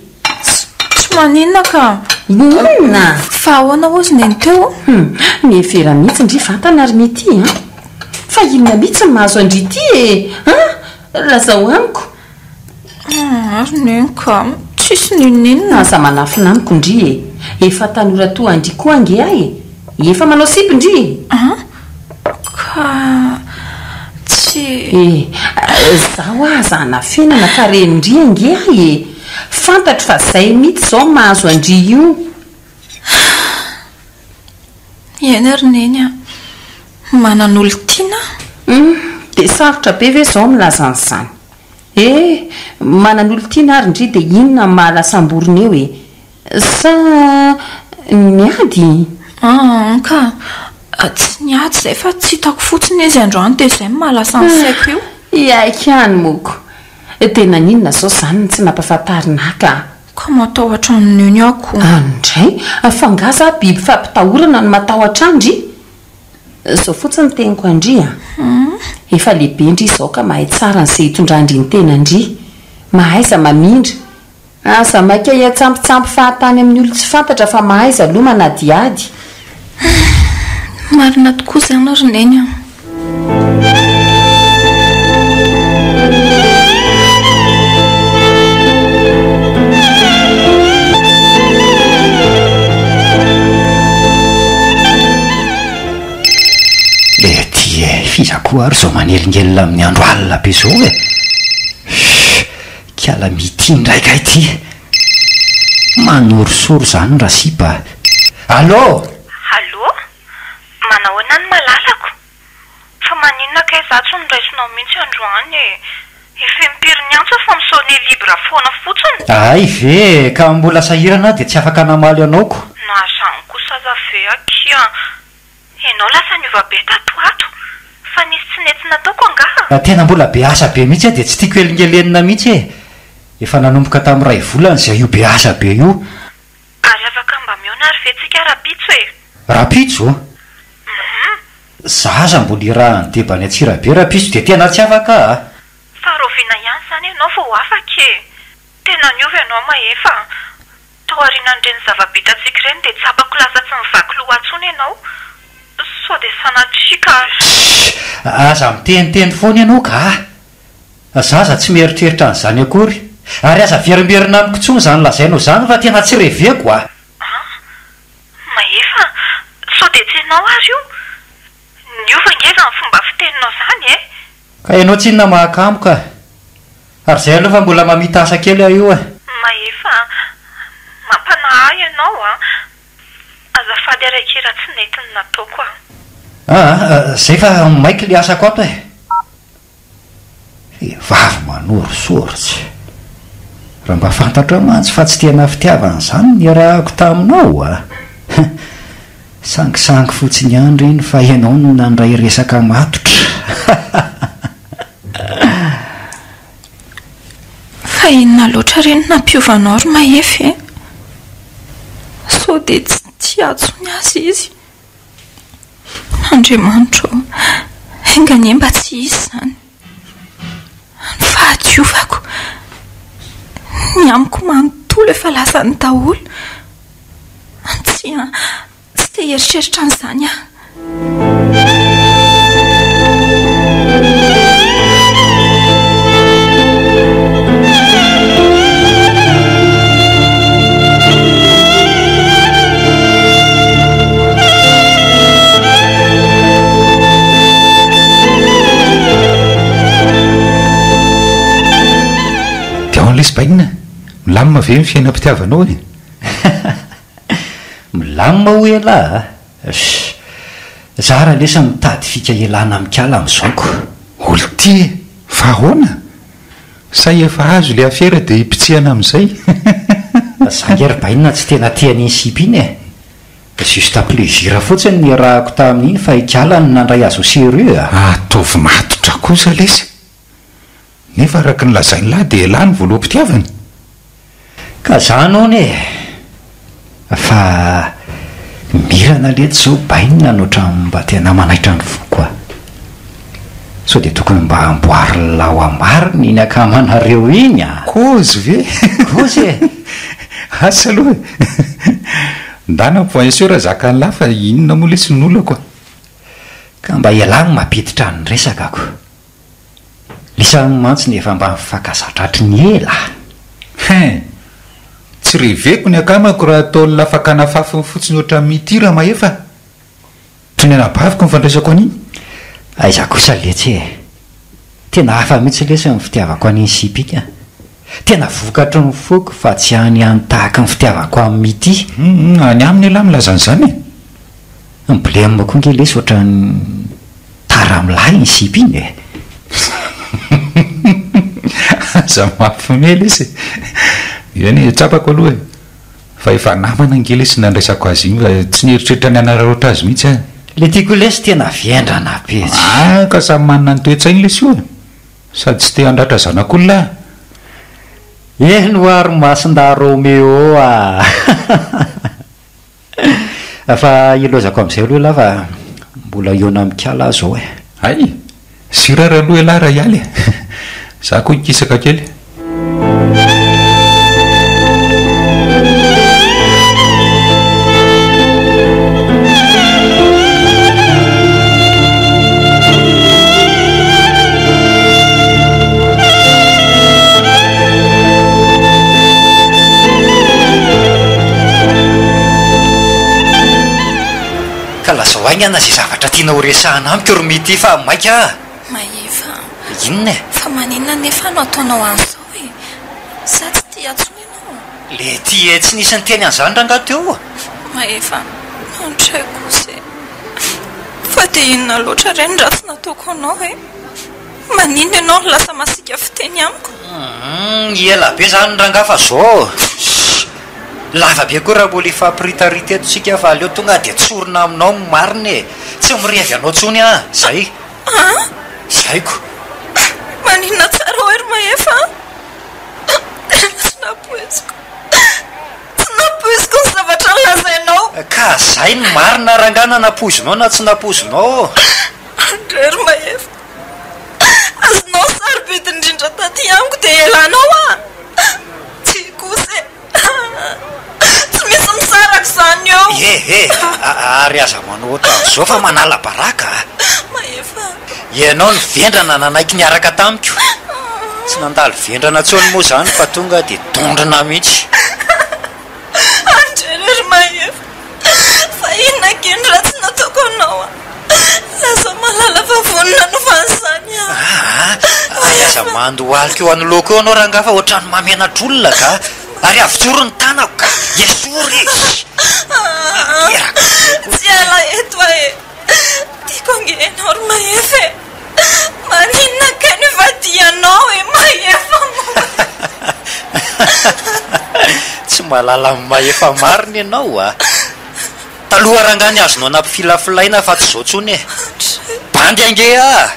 Tsy maninona ka. Inona? Fa ahoana hozy Neny teo? Hum, mihevera mihitsy ndry vatana ry Mity an! Fa inona mihitsy no mahazo an-dry ity e? An? Lazao amiko. Ary neny ka, tsisy n'inon'inona. Aza manafina amiko ndry e! Efa tanora toa an-dry koa ange aho e! Efa manao sipy ndry e! An? Ka tsy. E! Zaho aza anafenana fa renin-dry ange aho e! Fantatro fa zay mihitsy izao mahazo an-dry io. Eny ry neny a! Manan'olon-tiana aho. Hum! Dia sarotra be ve izao milaza an'izany? Eh! Manan'olon-tiana ary ndry dia inona no maha lasa-mborona eo e? Sa niady? Aa ka! Tsy niady izay fa tsy hitako fotsiny izy androany dia izay no maha lasa ny saiko io. Hiaiky ihany moko! Dia naninona izao izany no tsy nampahafantarina ahy ka? Ka matahotra an'i Neny aho ko. Any indray? Fa angaha za biby fampitahorana no matahotra ahy ndry? Zao fotsiny ny teniko an-dry a! Efa lehibe ndry izao ka mahay tsara an'izay hitondran-dry ny tenan-dry. Mahaiza mamindra. Aza maika hiantsampitsampy fahatany amin'ny olon-tsy fantatra fa mahaiza aloha manadihady. Marina tokoa izany ry Neny a! Ety e, f'iza koa ary izao manelingelina amin'ny andro alina be izao e? Humm, kiala mity indray kay ity. Manorisory izany rasipa a. Allô! Allô! Manahoana ny malalako? Fa maninona kay za tsy noraisinao mihitsy androany e? Efa impiry niantso aho fa mi-sonner libre foana fotsiny. Hay ve e, ka mbola sahirana aho dia tsy afaka namaly anao ko. Na zany kosa aza ve akia, ianao lasa niova be tato ho ato, fa nisy tsy nety nataoko angaha? Tena mbola be asa be mihitsy aho dia tsy tiako helingelenina mihitsy e! Efa nanomboka tamin'ny iray volana izay io be asa be io. Ary afaka mba mihaona ary ve tsika rapitso e? Rapitso? Hum. Za aza mbola irahan'i Deba any Antsirabe rapitso dia tena tsy afaka a! Fa rahoviana ihany izany ianao vao ho afaka e? Tena niova ianao Mahefa a! Tao aorianan'ireny zava-bitantsika ireny dia tsapako lasa tsy mivaky loha intsony ianao. Sao dia sanatria ka. Tssy! Aza miteniteny foana ianao ka! Za aza tsy mieritreritra an'izany akory. Ary aza averimberina amiko intsony izany lazainao izany fa tena tsy reveko a! An! Mahefa a! Sao dia tsy ianao ary io? Niova ange izany fomba fiteninao izany e! Ka ianao tsinona mahakamo ka! Ary izay aloha fa mbola mamita asa kely aho io e! Mahefa a! Mampanahy ahy ianao a! Azafady ary akia raha tsy nety ny nataoko a! Aa! Izay fa maika ilay asako ato e! Vehivavy manorisory. Raha mba fantatrao mantsy fa tsy tena fitiavana izany ny niarahako taminao a! Sangisangy fotsiny ihany ireny fa ianao no nandray resaka matotra. Fa inona loatra re no nampiova anao ry Mahefa e? Sao dia tsy tia ahy intsony aza izy? Andriamanitra ô, enga anie mba tsy hisy izany. Ny fahadiovako, ny amiko manontolo efa lasany daholo. Tsia, tsy te hieritreritra an'izany aho. Dia ahoana lesy bainina? Milamina ve ny fiainam-pitiavanao e? Milamina hoy ialahy a! Sh! Zara lesy mitady fika ialana amin'ikala amin'izao ko! Olon-tia e! Fa ahoana? Sa efa azo ilay afera dia ipitsihana amin'izay? Za nge ry bainina tsy tena tia an'iny sipa iny e! Juste plaisir fotsiny no niarahako tamin'iny fa ikala no nandray azy au sérieux a! Ataovy matotra kosa lesy! Nefa araka ny lazain'lah dia elah no voaloham-pitiavany. Ka zany hono e! Fa mirana letsy zao bainina no ohatran'ny mba tena manaitra ny foko a! Sao dia tokony mba amboarin'lah ho marina iny akamanareo iny a! Kôzy ve? Kôzy e! Asa aloha e! Ndana point sur zakan'lah fa inona moa lesy ny olako a! Ka mba ialahy no mampiditra ny resaka ko! Lisany mantsy no efa mba nifankazatra hatry ny ela. Hein! Tsy reveko ny akamako raha ataon'la fakana fafiny fotsiny ohatran'ny mitia Ramahefa a! Toy ny anabaviko ny fandraisako an'iny. Aiza kosa letsy e! Tena hafa mihitsy lesy ny fitiavako an'iny sipa iny a! Tena vokatry ny foko fa tsy any ihany tahaky ny fitiavako an'i Mitia. Hum, any aminy ialahy milaza an'izany e! Ny blem koa nge lesy ohatran'ny tara milay iny sipa iny e! Aza mampime lesy e! Eny e, tsapako aloha e! Fa efa namana ange lesy ny nandraisako azy iny fa tsy nieritreritra ny hanararaotra azy mihitsy aho. Le tiako lesy tena vendrana be tsy. Ah, ka samy manana ny toe-tsainy lesy io e! Sady tsy te handratra zanak'olona aho. Eny hoa ry Masindahy Roméo ah! Fa ilaozako amin'izay aloha elah fa mbola hihaona amin'ikala aho izao e. Hay! Sur ary aloha elah raha hiala e! Za koa hikisaka kely. Ka lazao haingana izay zavatra tianao horesahana amiko ry Mity fa maika aho. Mahefa a! Inona e? Fa maninona anefa no ataonao an'izao e? Sa tsy tia intsony ianao? Le tia e tsy nisy niteny an'izany rangahy teo. Mahefa, mandray kosa e! Fa dia inona loatra re ny ratsy nataoko anao e? Maninona ianao no lasa masiaka fiteny amiko? Humm, ela be zany rangahy fa zao. Shh! Lava be koa raha mbola hifampiritarita eto tsika fa aleo tonga dia tsorina aminao ny marina e! Tsy mirevy anao tsony aho, zay. An? Zay ko. Maninona tsara hoe ry Mahefa an? Tena tsy nampoiziko. Tsy nampoiziko ny zavatra nolazainao. Ka zay ny marina rangahy na nampoizinao na tsy nampoizinao. Andray ry Mahefa. Azonao ny sarobidy indrindra taty amiko dia ialanao aho? Tsia kosa e! Tsy misy misaraka izany eo! He he! Ary aza manao ohatran'izao fa manala baraka a! Mahefa a! Ianao no vendrana nanaiky niaraka tamiko. Tsy nandalo vendrana intsony moa izany fa tonga dia dondrona mihitsy. Andray ry Mahefa! Fa inona ange no ratsy nataoko anao a? Lazao malala fa vonona hanova an'izany aho. Aa, ary aza mandohalika eo anoloako eo anao rangahy fa ohatran'ny mahamenatr'olona ka! Ary avotsoro ny tanako ka! Esory e! Tanteraka be koa. Tsy hiala eto aho e! Tiako ange ianao ry Mahefa e! Maninona kay no ivadihanao e Mahefa moa? Tsy mahalala an'i Mahefa marina ianao a! Taloha rangahy ny azonao nampifilafilaina fa tsy izao intsony e! Bandy ange aho!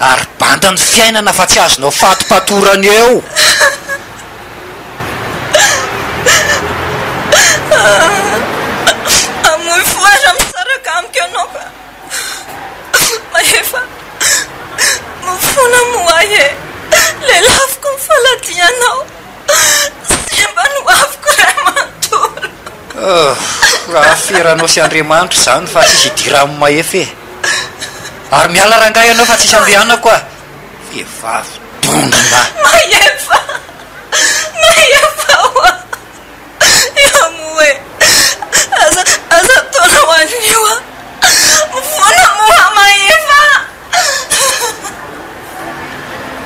Ary bandy ny fiainana fa tsy azonao fatopatorana eo! Hamoy fo aho raha misaraka amiko ianao ka! Mahefa, mifona moa ahy e! Lelafiko ny faladianao. Simba ny hoaviko iray manontolo. Oh, aferanao sy Andriamanitra izany fa tsisy idiran'ny mahefa e. Ary miala rangahy ianao fa tsisy andehanako ah. Vehivavy dondrona. Mahefa! Mahefa hoa! Eo moa e! Aza, aza ataonao an'io ah. Mifona moa Mahefa!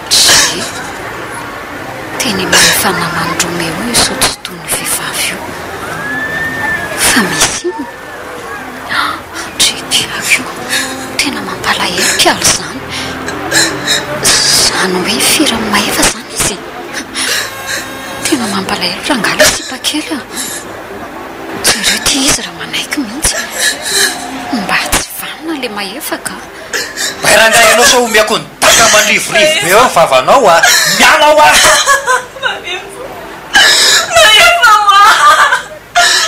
Tsia. Teny Mahefa. Mahefa naman'i Roméo io sotosotoin'ny vehivavy io. Fa misy inona? Andriakiako io. Tena mampalahelo kialo izany. Izany hoe firy amin'i Mahefa izany izy e? Tena mampalahelo rangahy ilay sipa kely a! Jereo ity izy raha manaiky mihitsy. Mba tsy vanona ilay Mahefa ka. Bay rangahy ianao sao omeko ny daka mandrivorivo be eo ny vavanao a! Miala hoa! Mahefa Mahefa hoa!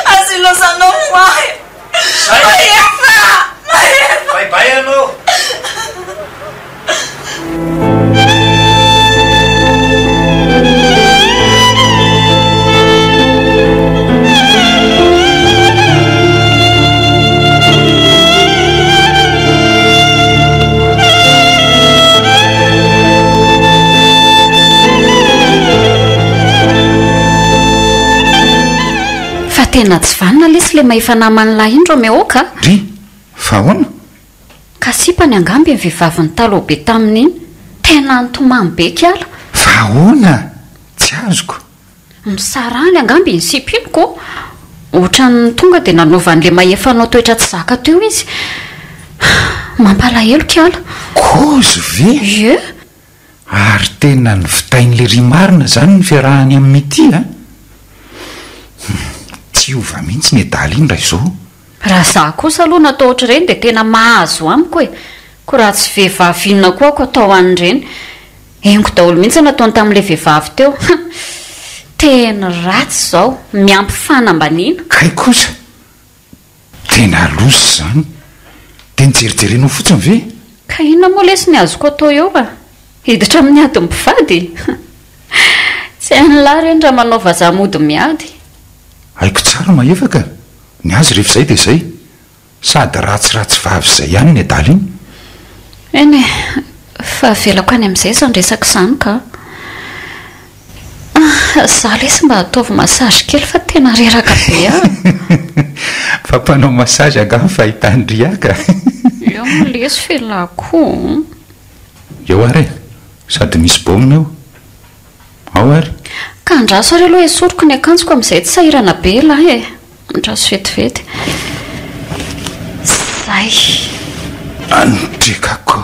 Aza ilaozanao hoa e! Zay! Mahefa! Mahefa! Bay bay ianao! Fa tena tsy vanona lesy le mahefa naman'lah iny Roméo ka! Ry, fa ahoana? Ka sipany angamba iny vehivavy nitalaho be taminy iny. Tena nitomany be kiala. Fa ahoana? Tsy azoko. Misarahany angamba iny sipa iny ko! Ohatran'ny tonga dia nanaovan'ilay mahefa anao toetra tsy zaka teo izy. Mampalahelo kiala. Kozy ve? Ie. Ary tena novitain'i Lery marina izany ny fiarahany amin'i Mitia a! Hum, tsy hiova mihitsy ny adala iny raha izao. Raha za kosa aloha natao ohatr'ireny dia tena mahazo amiko e! Ko raha tsy vehivavy inona koa ako atao an'ireny? Henoko daholo mihitsy ny nataony tamin'ilay vehivavy teo. Hum! Teny ratsy izao, miampy fanambaniana. Kay kosa! Tena loza izany! Dia nijerijerenao fotsiny ve? Ka inona moa lesy ny azoko atao eo a? Hiditra amin'ny adin'ny mpivady? Tsy hain'lah ireny raha manao vazaha mody miady. Haiko tsara Mahefa ka! Ny azy rehefa izay dia izay. Sady ratsiratsy vavy izay ihany ny adala iny. Eny e, fa avelako any amin'izay izany resaka izany ka. Ah, za lesy mba ataovy massage kely fa tena reraka be aho. Fa mpanao massage angaha ny fahitan'i Ria ka. Eo moa lesy f'elah koa. Eo ary e, sady misy baume eo. Ao ary. Ka andraso ary aloha esoriko ny akanjoko amin'izay tsy sahirana be elah e. Andraso vetivety. Zay. Andrekako.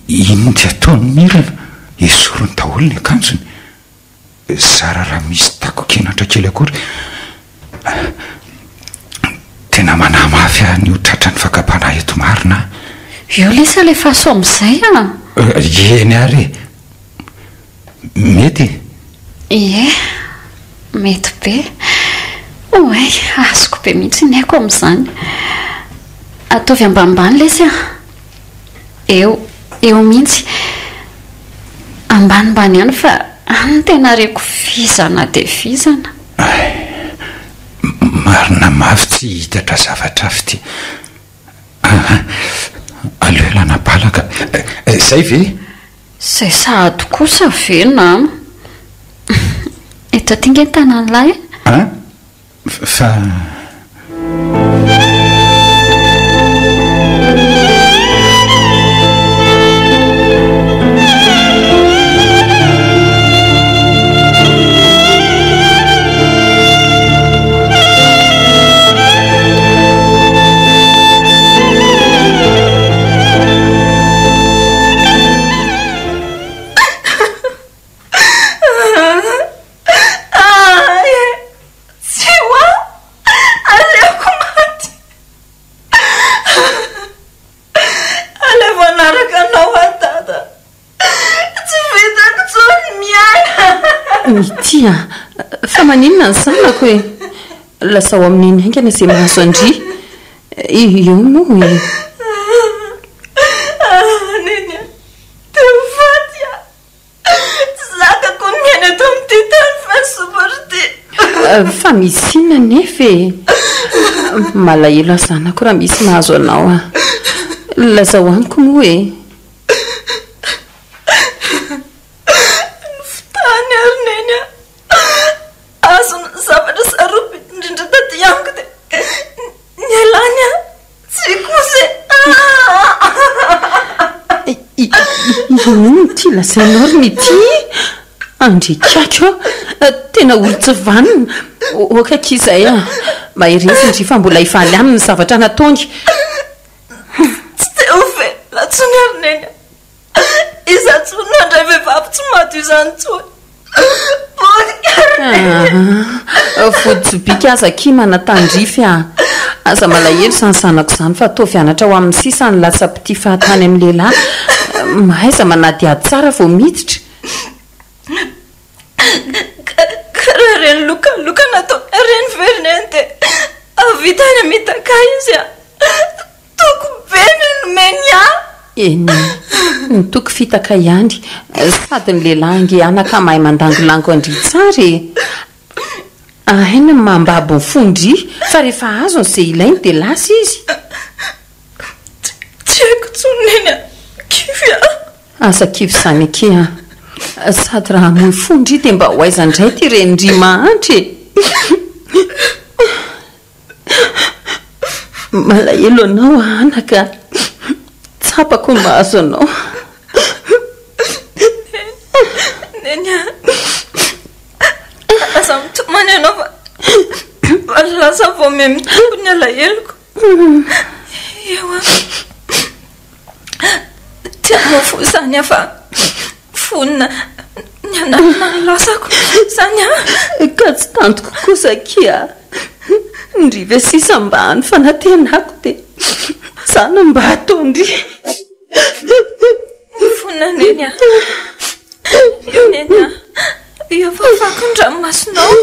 Inona ty ataon'i Mirana? Esoriny daholo ny akanjony. Zara raha misy tako-kenatra kely akory. Tena manahy mafy aho ny ho tratran'ny fakam-panahy eto marina a! Eo lesy alefaso amin'izay a! Eny ary e! Mety e? Ie, mety be. Oay, azoko be mihitsy ny aiko amin'izany. Ataovy ambanimbany lesy a! Eo, eo mihitsy. Ambanimbany ihany fa any no tena reko vizana dia vizana. Ay, marina mafy tsy hitatra zavatra hafa ity. Aa, aleo ialana bala ka. Zay ve? Zay sahady kosa ve nama? Eto aty nge ny tanan'lah e! An? Fa. Tsy ho ahy, aleoko maty. Alevo hanaraka anao aho Dada. Tsy vitako intsony ny miaina. Mitia a! Fa maninona ny zanako e? Lazao amin'i Neny haingana izay mahazo an-dry. Eo moa e! Neny a! Te ho faty aho. Tsy zakako ny miaina eto amin'ity tany feno sompatra ity. Fa misy inona anefa e? Malahelo aho zanako raha misy mahazo anao aho. Lazao amiko moa e! Nofitahany ary Neny a! Azony ny zavatra sarobidy indrindra taty amiko dia nialany aho. Tsy kosa e! Inona ity lazainao ry Mitia? Andriakako a! Tena olon-tsy vanona! Ok akia izay a! Mahereza ndry fa mbola hivaly aminy ny zavatra nataony. Tsy te ho velona intsony ary Neny a! Iza intsony no handray vehivavy tsy madio izany intsony? Potika ry Neny! Aa! Vody-jobika aza akia manatandrify a! Aza malahelo izany zanako izany fa ataovy anatra ho amin'ny sisa ny latsa-pitia fahatany amin'ny lehilahy. Mahaiza manadihady tsara vao miditra. Ka raha ireny lokaloka nataony ireny ve ry Neny dia hahavita ny hamitaka ahy izy a! Toky be no nomeny ahy! Eny e, ny toky fitaka ihany, sady ny lehilahy ange anaka mahay mandangolango an-dry tsara e! Hainy ny mambabo ny fon-dry fa rehefa azony izay ilainy dia lasa izy. Tsy haiko intsony Neny a! Kivy aho. Aza kivy izany akia a! Sady raha hamoy fo ndry dia mba ho aiza indray ity renin-dry mahantra e! Malahelo anao aho anaka a! Tsapako ny mahazo anao. Neny, Neny a! Aza mitomany ianao fa lasa vao miha mitombo ny alaheloko. Ewa. Tsy hanao fo izany aho fa vonona ny hanarina ny lasako izany aho. Ka tsy tantiko kosa akia. Ndry ve sisa mba hany fanantenako dia izany no mba ataon-dry. Mifona Neny a! Neny a! Efa vaky ny ranomasonao.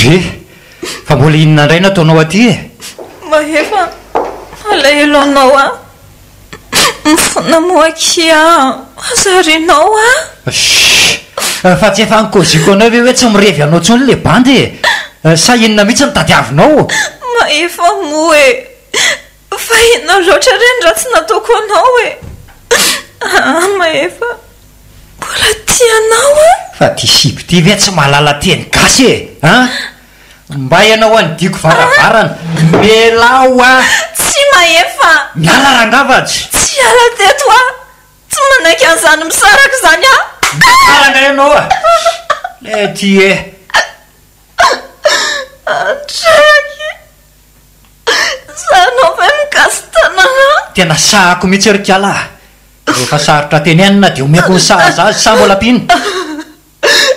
Dre, fa mbola inona indray no ataonao aty e? Mahefa, malahelo anao aho. Mifona moa akia, aza arianao aho. Shh! Fa tsy efa nikaoziako anao ve hoe tsy mirevy anao intsony ilay bandy e? Sa inona mihitsy no tadiavinao? Mahefa moa e! Fa inona loatra re ny ratsy nataoko anao e? Aa Mahefa, mbola tia anao aho. Fa ty sipa ty ve tsy mahalala teny gasy e? An? Mba ianao anidiako varavarana. Melao ah! Tsy Mahefa! Miala rangaha fa tsy. Tsy hiala teto aho! Tsy manaiky an'izany misaraka izany aho! Miala rangaha ianao ah! Le ty e! Andreaky! Sahinao ve mikasi-tanana? Tena sahako mihitsy ry kala a! Rehefa sarotra tenenina dia omeko ny sahaza azy sa mbola mpino?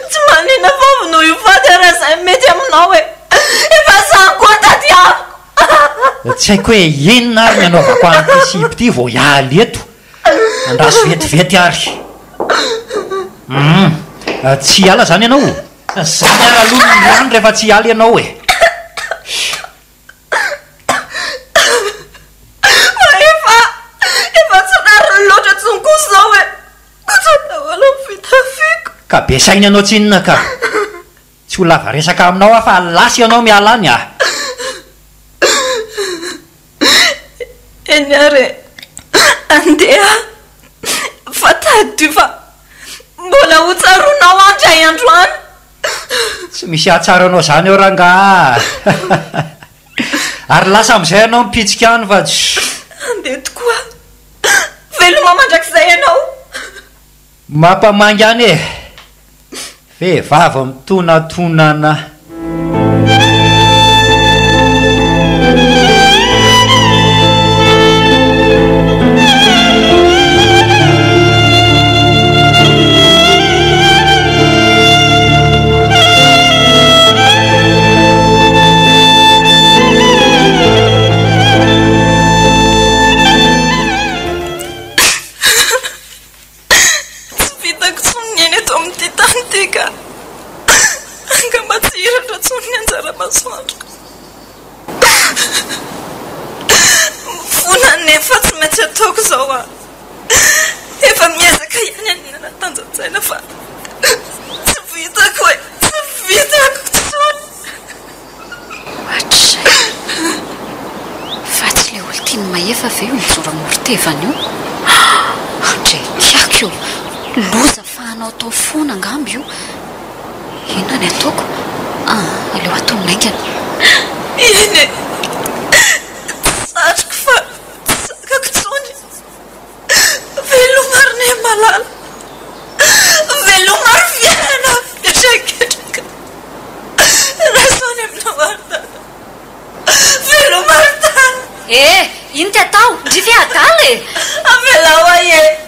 Tsy maninona fa vonoy ho faty ary izay mety aminao e! Efa zany koa tadiaviko! Tsy haiko hoe inona ary ny hanaovako an'ity sipa ity vao hiala eto. Andraso vetivety ary. Humm. Tsy hiala izany ianao? Izany ary aloha no lany rehefa tsy hiala ianao e! Fa efa, efa tsy rariny loatra intsony kosa izao e! Kosa daholo ny fitafiako. Ka be saina ianao tsinona ka! Tsy ho lava resaka aminao aho fa lasa ianao miala any ah! Eny ary e! Andeha fa tadidio fa mbola ho tsaroanao aho indray andro any! Tsy misy hahatsara anao izany eo rangaha a! Ary lasa amin'izay ianao mipitsika any fa tsy. Andeha tokoa! Veloma mandrakizay ianao! Mampamangy any e! Vehivavy mitonatonana. Tsy vitako intsony ny aina eto amin'ity tany ity ka. Angamba tsy hiratra intsony ny anjara masoandroko. Mifona anefa tsy maintsy ataoko izao aho. Efa miezaka ihany aho ny hanatanjan-tsaina fa tsy vitako e, tsy vitako intsony. Hatrizay. Tian'i Mahefa ve io mijoro amoron-tevana io? Ndry kiaka io! Loza fa hanaotao foana angamba io. Inona ny ataoko? Ah, aleo atonina haingana. Eny e! Tsy satriko fa tsy zakako intsony. Veloma ry Neny malala. Veloma ry fiainana mihetraketraka. Raiso any aminao ary Dada. Veloma ry Dada. Eh! Ino ty atao? Ndry ve adala e! Avelao ahy e!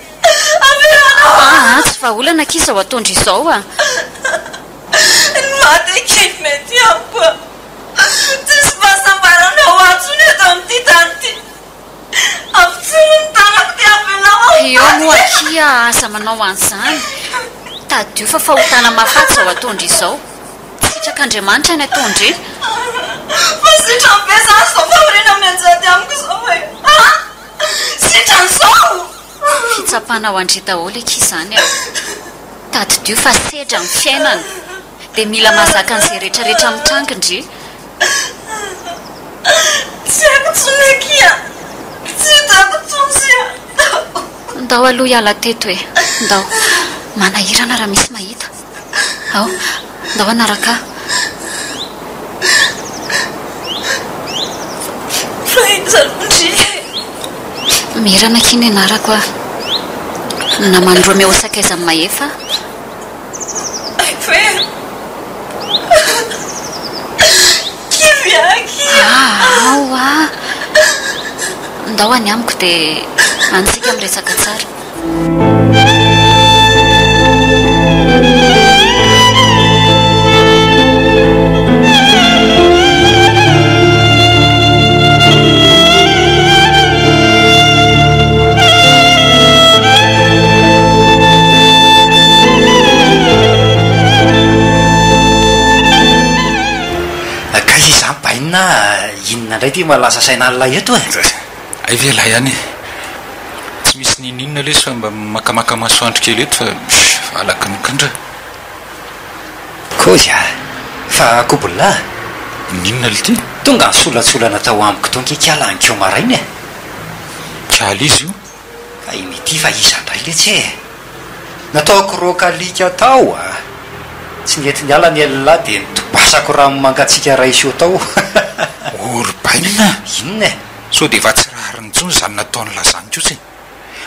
Avelao aho! Aa, tsy vahaolana akia izao ataon-dry izao a! Ny maty akia mety amiko a! Tsisy fahasambarana ho ahy intsony eto amin'ity tany ity. Ampitsino ny tanako dia avelao aho ho Eo moa faty e! akia aza manao an'izany. Tadidio fa fahotana mahafaty izao ataon-dry izao. Sitrak'Andriamanitra ny ataon-dry. Fa sitrany ve izany izao fahoriana mianjady amiko izao e? A! Sitrany izao? Fitsapana ho an-dry daholo akia izany a! Tadidio fa sedra ny fiainana, dia mila mahazaka an'izay rehetrarehetra mitranga ndry. Tsy haiko intsony akia! Tsy hitako intsony izay ataoko. Ndao aloha hiala teto e! Ndao. Manahirana raha misy mahita. Ao, ndao hanaraka ahy. Fa iza aloha ndry e? Mirana akia ny anarako a. Naman'i Roméo sakaizan'i Mahefa aho. Hay ve? Kivy aho akia. Ao a! Ndao any amiko dia any isika miresaka tsara. Kay izany bainina a, inona indray ity mahalasa saina alina eto e? Hay ve lahy any e! Tsy misy n'inon'inona lesy fa mba makamaka masoandro kely eto fa valaky ny kandra. Kôzy a! Fa kobola a! N'inona lty? Tonga nisolatsolana tao amiko tao nge kiala ankeo maraina e! Kiala izy io? Ka i Mity fa iza ndray letsy e! Nataoko roaka alika tao a! Tsy nety niala ny ela dia nitobasako rano mangatsiaka ray seau tao. O ry bainina! Inona e? Sao dia efa tsy rariny intsony izany nataon'lah izany kosa e!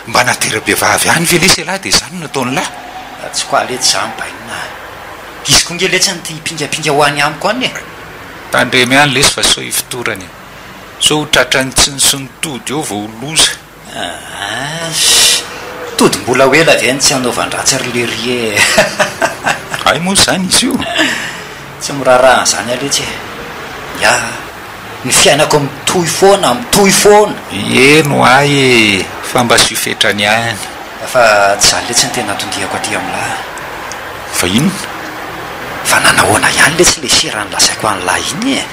Mba natera-behivavy ihany ve lesy ialahy dia izany no nataon'lah? Tsy quoi letsy izany bainina a! Izy koa nge letsy no te hipingapinga ho any amiko any e! Tandremo ihany lesy fa sao hifotorana e! Sao ho tratran'ny tsiny sy ny tody eo vao ho loza. Aa tody mbola ho ela ve ny tsy hanaovan-dratsy ry lery e! Hay moa izany izy io? Tsy miraharaha an'izany aho letsy e! Ya, ny fiainako mitohy foana, mitohy foana! Eny ho ahy e! Fa mba asio fetrany ihany. Fa tsy izany letsy no tena anton-diako aty amin'lah. Fa inona? Fa nanahoana ihany letsy ilay sera nolazaiko an'lah iny e?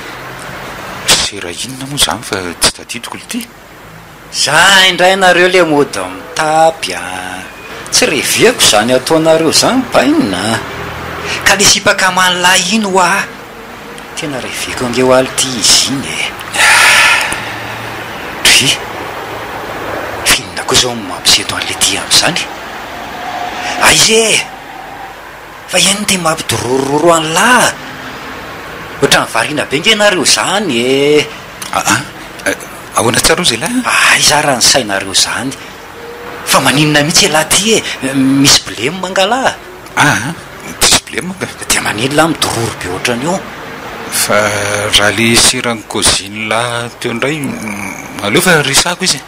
Sera inona moa izany fa tsy tadidiko lty? Za indray nareo le mody mitapy a! Tsy reveko zany ataonareo zany bainina a! Ka le sipa akaman'lah iny hoa! Tena reveko ange hoa lty izy iny e! Dry! F'inona koa zao no mampiseto an'le ty am'zany? Aiza e! Fa inn ty mampidorororo an'lah? Ohatran'ny variana be nge nareo zany e! Aa! Ahoana tsara ozy elah? Aiza ara ny sainareo zany? Fa maninona mihitsy elah ty e? Misy blem angalah? Aa! Tsisy blem ka! Dia maninona lah midororo be ohatran'io? Fa raha le seran'ny kôzin'lah teo ndray aleo fa resahako izy e!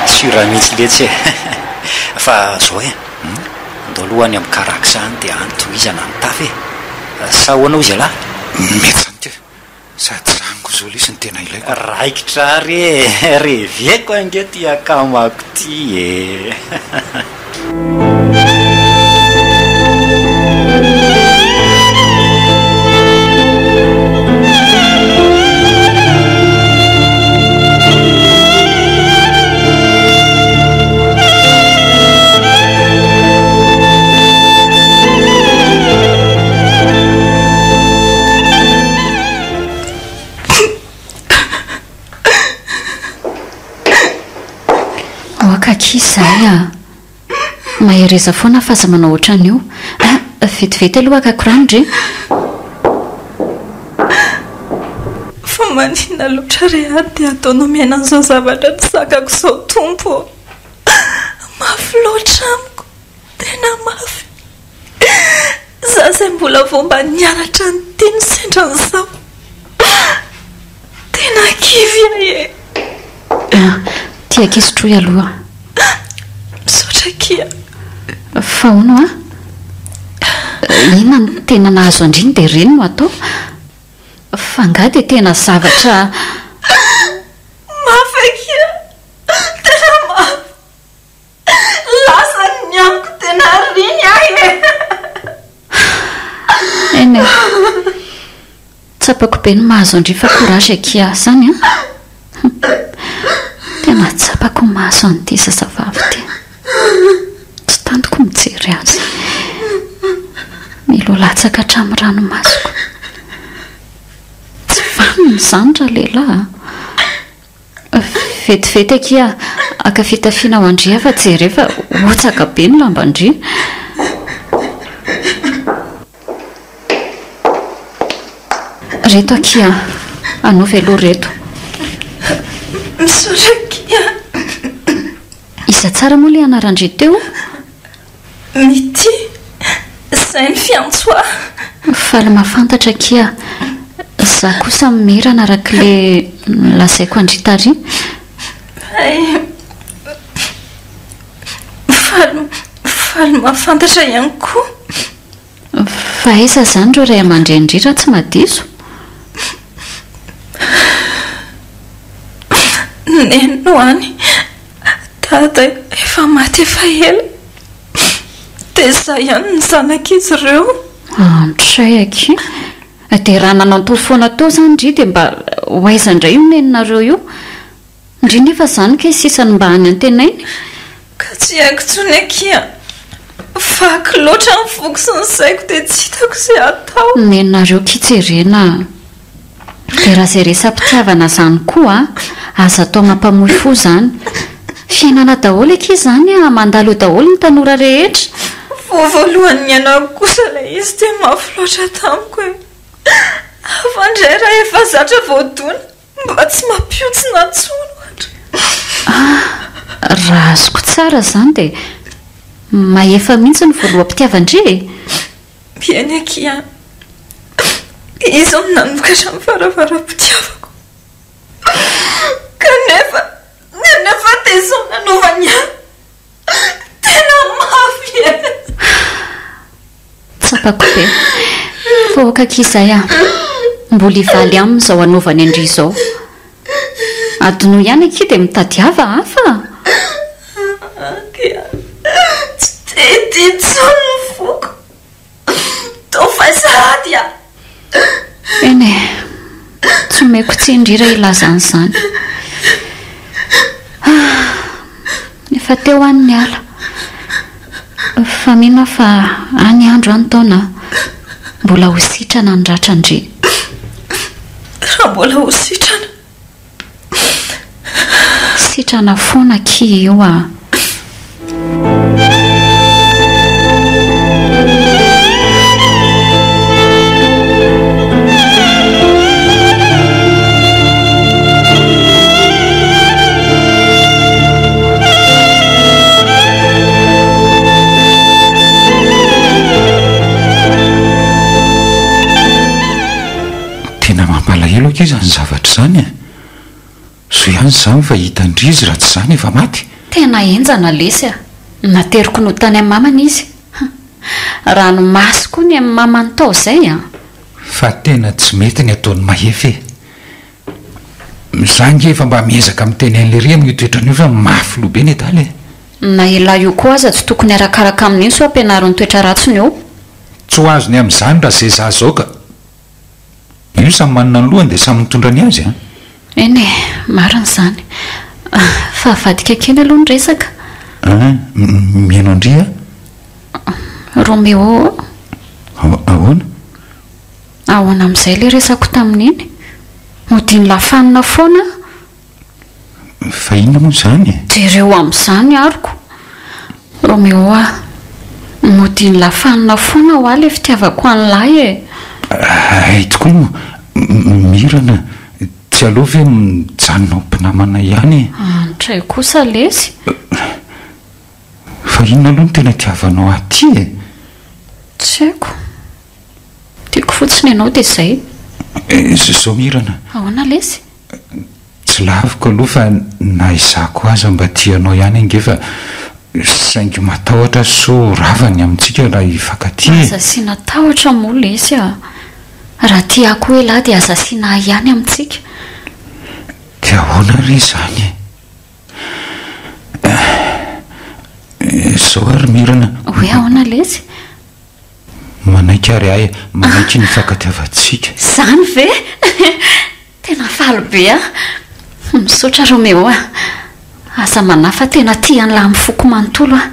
Sur mihitsy letsy e! Fa zao e, ndao aloha any amin'ny Carax any dia any tohizana ny tafa e! Sa ahoana hozy ialahy? Mety zany ka! Sady zany koa zao lesy no tena ilaiko. Raikitra ary e! Reveko ange ty akamako ty e! Aoka akia izay a! Mahereza foana fa aza manao ohatran'io. Ah, vetivety aloha hakako rano ndry. Fa maninona loatra re aho dia ataonao miaina an'izao zavatra tsy zakako izao Tompo ô! Mafy loatra amiko, tena mafy. Za izay mbola vao mba nianatra an'ity no sendra an'izao. Tena kivy aho e! Ah, ty akia sotroy aloha. Misaotra akia. Fa hono hoa, inona no tena nahazo an-dry iny dia ireny no atao? Fa angaha dia tena zavatra. Mafy akia, tena mafy. Lasa ny amiko tena riny ahy e! Eny e! Tsapako be ny mahazo an-dry fa courage akia zany an! Tena tsapako ny mahazo an'ity zazavavy ity. Tsy tantiko mijery azy. Mila ho latsaka hatramin'ny ranomasoko. Tsy vanona izany ralehilahy a! Vetivety akia haka fitafiana ho an-dry fa jereo fa hotsaka be ny lamban-dry. Reto akia, anaovy aloha reto. Misaotra akia. Iza tsara moa ilay anaran-dry teo? Mitia, izay ny fiantso ahy. Faly mahafantatra akia. Za kosa mirana araka ilay nolazaiko an-dry tary. Hay, faly, faly mahafantatra ihany koa. Fa aiza izany ireo ray aman-drenin-dry raha tsy mahadiso? Neny no any, Dada efa maty efa ela. Dia izaho ihany ny zanak'izy ireo. Andray akia. Dia raha nananto foana teo izany ndry dia mba ho aiza indray io neninareo io? Ndry nefa izany kay sisa no mba any antenainy. Ka tsy haiko intsony akia. Vaky loatra ny foko sy ny saiko dia tsy hitako izay hatao. Neninareo kia jerena a. Dia raha izay resa-pitiavana izany koa a, aza atao mampamoy fo izany. Fiainana daholo akia izany a, mandalo eo daholo ny tanora rehetra. Vao voalohany niainako kosa ilay izy dia mafy loatra tamiko e. Hafa indray raha efa zatra voadona, mba tsy mampihontsina intsony ohatra. Ah, raha azoko tsara izany dia mahefa mihitsy ny voaloham-pitiavan-dry e! Eny akia an! Izy no nanokatra ny varavaram-pitiavako. Kanefa, kanefa dia izao nanaovany ahy. Tena mafy e! Tsapako be. Fa ok akia izay an! Mbola hivaly aminy izao hanaovany an-dry izao. Adinoy ihany akia dia mitadiava hafa a! Akia, tsy te hitia intsony ny foko. Toa fay sahady aho. Eny e, tsy omeko tsiny ndry raha hilaza an'izany. Ah, efa teo aho no niala. Fa mino aho fa any andro any taona mbola ho sitrana ny ratran-dry. Raha mbola ho sitrana. Sitrana foana akia io a. Tena mampalahelo akia izany zavatra izany e! Zo ihany izany fa hitan-dry izy raha tsy izany efa maty. Tena henjana lesy a! Nateriko nody tany amin'ny mamany izy. Ranomaso koa ny an'ny mamany tao izay an! Fa tena tsy mety ny ataon'i Mahefa e! Za nge efa mba miezaka miteny an'lery amin'io toetrany io fa mafy loha be nedala e! Na elah io koa aza tsy tokony arakaraka amin'iny sao ampianariny toetra ratsiny eo. Tsy ho azony amin'izany raha zay za zao ka. Io samy manana ny lohany dia samy mitondra ny azy an! Eny e, marina izany. Fa avadika kely aloha ny resaka. An, mihaino an-dry aho. Roméo ô! Ahoana? Ahoana amin'izay ilay resako tamin'iny? Modian'i Lafanina foana aho. Fa inona moa izany e? Jereo amin'izany aroko. Roméo a! Modian'i Lafanina foana ho'a ilay fitiavako an'lahy e! Hay tokoa moa, Mirana, tsy aleo ve mijanona ho mpinamana ihany e? Antray kosa lesy! Fa inona aloha no tena itiavanao ahy ity e? Tsy haiko. Tiako fotsiny ianao dia izay. Izao Mirana. Ahoana lesy? Tsy laviko aloha fa na izaho koa aza mba tia anao ihany ange fa saingy matahotra aho sao rava ny amintsika raha hifankatia e! Aza asiana tahotra moa lesy a! Raha tia ahy koa elah dia aza asiana ahy ihany amintsika. Dia ahoana re izany e? Izao ary Mirana. Hoe ahoana lesy? Manaiky ary ahy e, manaiky ny hifankatiavantsika. Izany ve? Tena faly be aho. Misaotra Roméo a. Aza manahy fa tena tia an'lah amin'ny foko manontolo aho.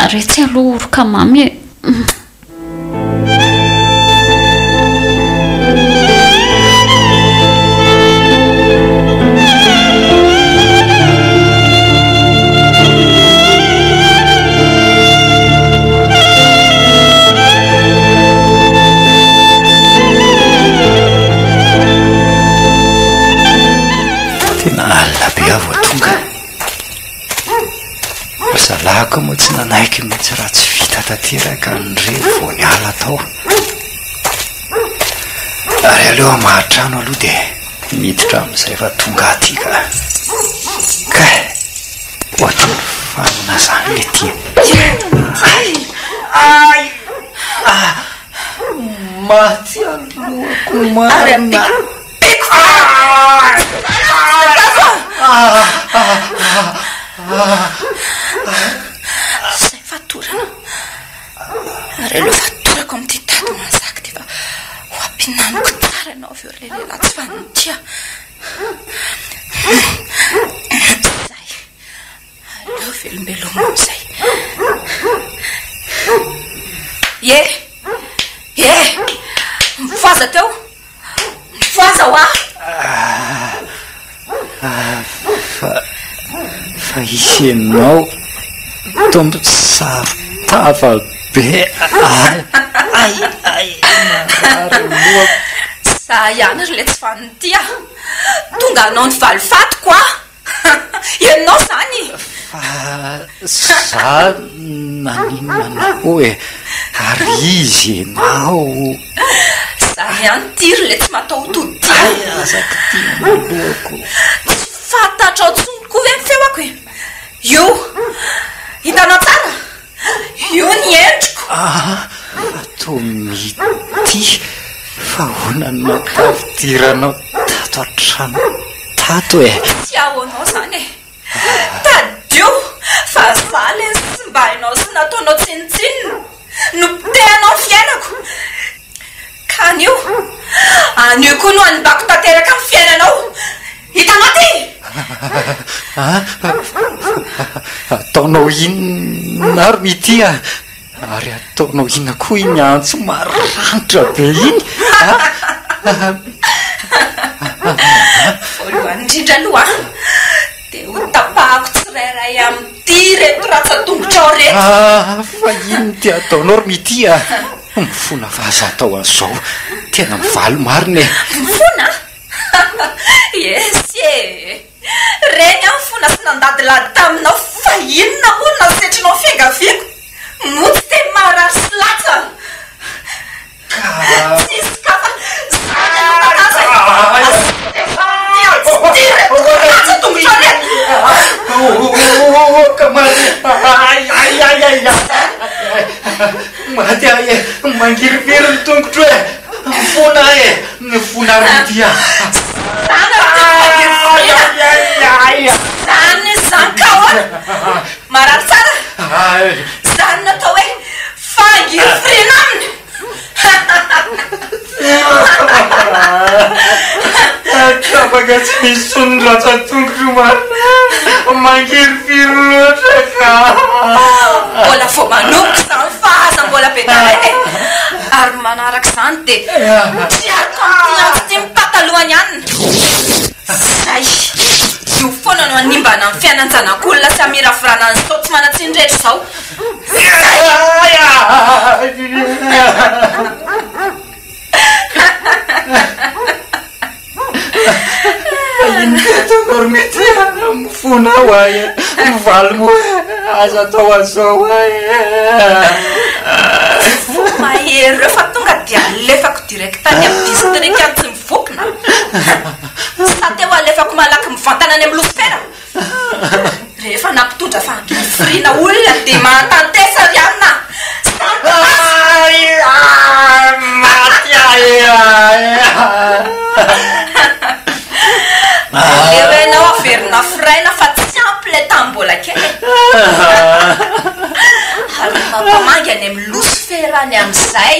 Ary etsy aloha oroka mamy e. Tena alina be aho vao tonga. Ry zalahy koa moa tsy nanaiky mihitsy raha tsy vita tanteraka ny revy vao niala tao. Ary aleo hamaha trano aloha dia miditra amin'izay fa tonga aty ka. Kay! Ohatran'ny fanina zany le ty. Ay! Ay! Ah! Maty alohako marina. Zay fatorana. Ary aleo fatorako amin'ity tady mazaka ity fa ho ampihinaniko tsara ianao avy eo ry lehilahy tsy fanirikia. Zay. Aleo velombelomina amin'izay. Ye! Ye! Mifohaza teo! Mifohaza hoa! Fa, fa hisy ianao tompo saro-tava be. Ay, ay, ay, marary ny lohako. Za ihany ry le tsy vanona ity ah! Tonga hanao ny valifatiko ah! Ianao izany! Fa za naninona anao e? Ary izy ianao? Za ihany ity ry le tsy mataho-tody ity a! Hay aza kitihina ny lohako. Tsy fantatrao intsony koa ve ny feoko e? Io! Hitanao tsara? Io ny endriko! Ah, fa toa mitia fa ahoana no nampafidiranao tato an-trano tato e? Tsy ahoanao izany e! Tadidio fa za le nosimbainao sy nataonao tsinontsinona, nopotehanao ny fiainako. Ka anio, anio koa no hanimbako tanteraka ny fiainanao. Hitanao ty? Ataonao inona ary Mitia a? Ary ataonao inona koa iny antso maranitra be iny a? Voalohany indrindra aloha dia ho tapahako tsirairay amin'ity ireto ratsan-tongotrao ireto. Ah, fa inona ity ataonao ry Mitia a? Mifona fa aza atao an'izao. Tena mivaly marina e. Mifona? Yes e! Reny aho nifona sy nandadilady taminao fa inona moa no nasetrinao ny fiangaviako? Moa tsy teny maharary sy latsa? Tsisy ka fa zany aloha tantara e! Ty reto ratsa tongotra reto! Ka maty! Ay ay ay ay ay! Maty aho e! Mangirifiry ny tongotro e! Mifona aho e! Mifona ary ity aho! Zany ry Zany izany ka ahoana? Marary tsara? Zany no atao hoe fangirifiriana aminy! Tapaka tsy misy intsony ny ratsan-tongotro marina! Mangirifiry loatra ka! Mbola vao manomboka izany fa aza mbola be tarehy e! Ary manaraka izany dia triariko amin'ity antsy ity ny patalohan'i Anna! Zay! Io foana no hanimbana ny fiainan-janak'olona sy hamiravirana an'izao tsy manan-tsiny rehetra izao. Fa inona ty ataonao ry mety a? Mifona aho ay, mivaly moa aza atao an'izao ay. Fo mahery ireo fa tonga dia alefako direct any amin'ny district any Tsimivokona. Sa te ho alefako malaky mivantana any amin'ny losifera? Rehefa nampitondra fangirifiriana olona dia mahatantesa ry anona a! Maty aho e! Aleo ianao averina firaina fa tsy ampy ilay tamin'ny mbola kely e! Ary mampamangy any amin'ny losifera any amin'izay.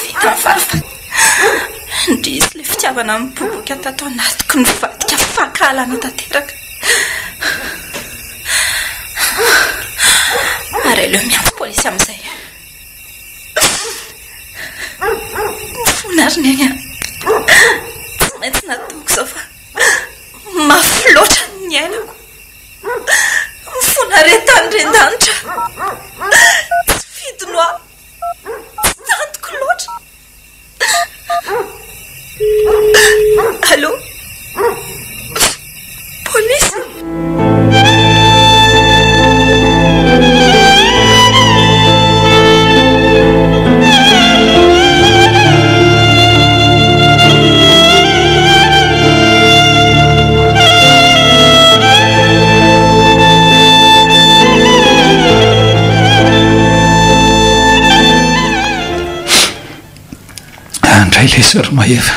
Vita ny valifaty. Indrisy ilay fitiavana miboboka tato anatiko nivadika fankahalana tanteraka. Ary aleo miantso polisy amin'izay. Mifona ry Neny a. Tsy maintsy nataoko izao fa mafy loatra ny niainako. Mifona re tany re danitra. Tsy fidiny hoa. Tsy tantiko loatra. Allô? Polisy? Andray lesy ry Mahefa.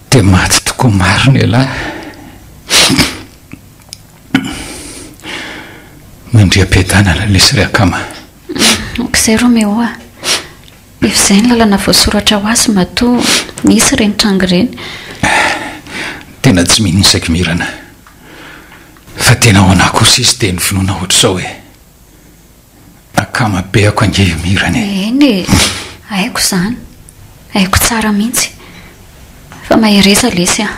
Dia maty tokoa marina ialahy. Mandria am-piadanana lesy ry akama. Ok izay Roméo a. Efa izay ny lalana voasoratra ho azy matoa nisy ireny tranga ireny. Tena tsy mino ny saiko Mirana. Fa tena ho anah kosa izy dia novonoina ohatr'izao e. Akama be ako ange io Mirana e. Eny e, haiko izany. Haiko tsara mihitsy. Fa mahereza lesy a.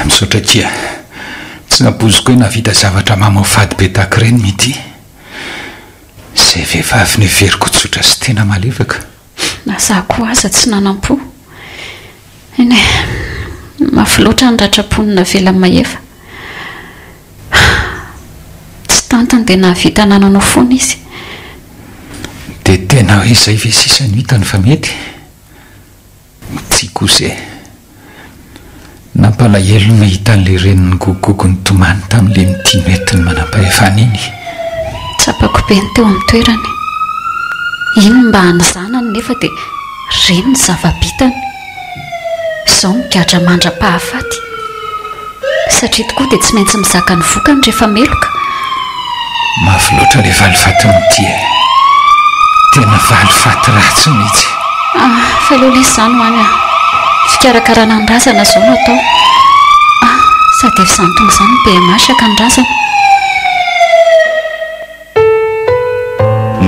Misaotra akia. Tsy nampoiziko hoe nahavita zavatra mamoafady be tahaka ireny Mity. Izay vehivavy noheveriko ho tsotra sy tena malefaka. Na za koa aza tsy nanam-po. Eny e, mafy loatra ny ratram-pony navelan'i Mahefa. Tsy tantiny dia nahavita nananao foana izy. Dia tena hoe izay ve sisa no hitany fa mety? Tsia kosa e. Nampalahelo ny nahita an'ilay reniny nigogogogo nitomany tamin'ilay mitia noentin'ny manampahefana iny. Tsapako be ny teo amin'ny toerany. Iny mba an'ny zanany nefa dia reny ny zava-bitany. Izao migadra mandra-pahafaty. Satria tokoa dia tsy maintsy mizaka ny vokany rehefa meloka. Mafy loatra ilay valifaty mitia e. Tena valifaty ratsy mihitsy. Ah, fa aleo lesy izany ho any ah. Fikarakarana ny razana izao no atao. Ah, sady efa izany tonga izany ny BMH ka ny razana.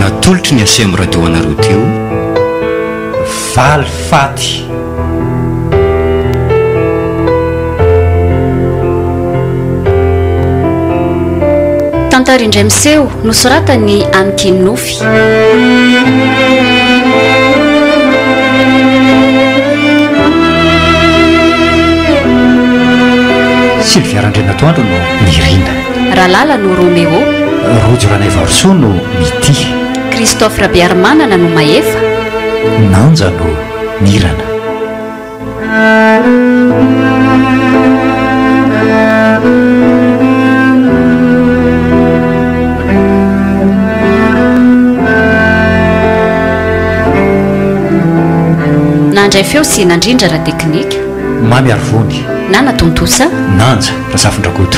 Natolotry ny Aceem Radio anareo teo Valifaty. Tantara indray miseho, nosoratan'i Aniky Nofy. Sylvia Randrianatoandro no Nirina. Ralala no Roméo. Rojo Ranaivarosoa no Mitia. Christophe Rabearimanana no Mahefa. Nanja no Mirana. Nandray feo sy nandrindra ara-teknika. Mamy Arivony. Nana Tontosa. Nanja Razafindrakoto.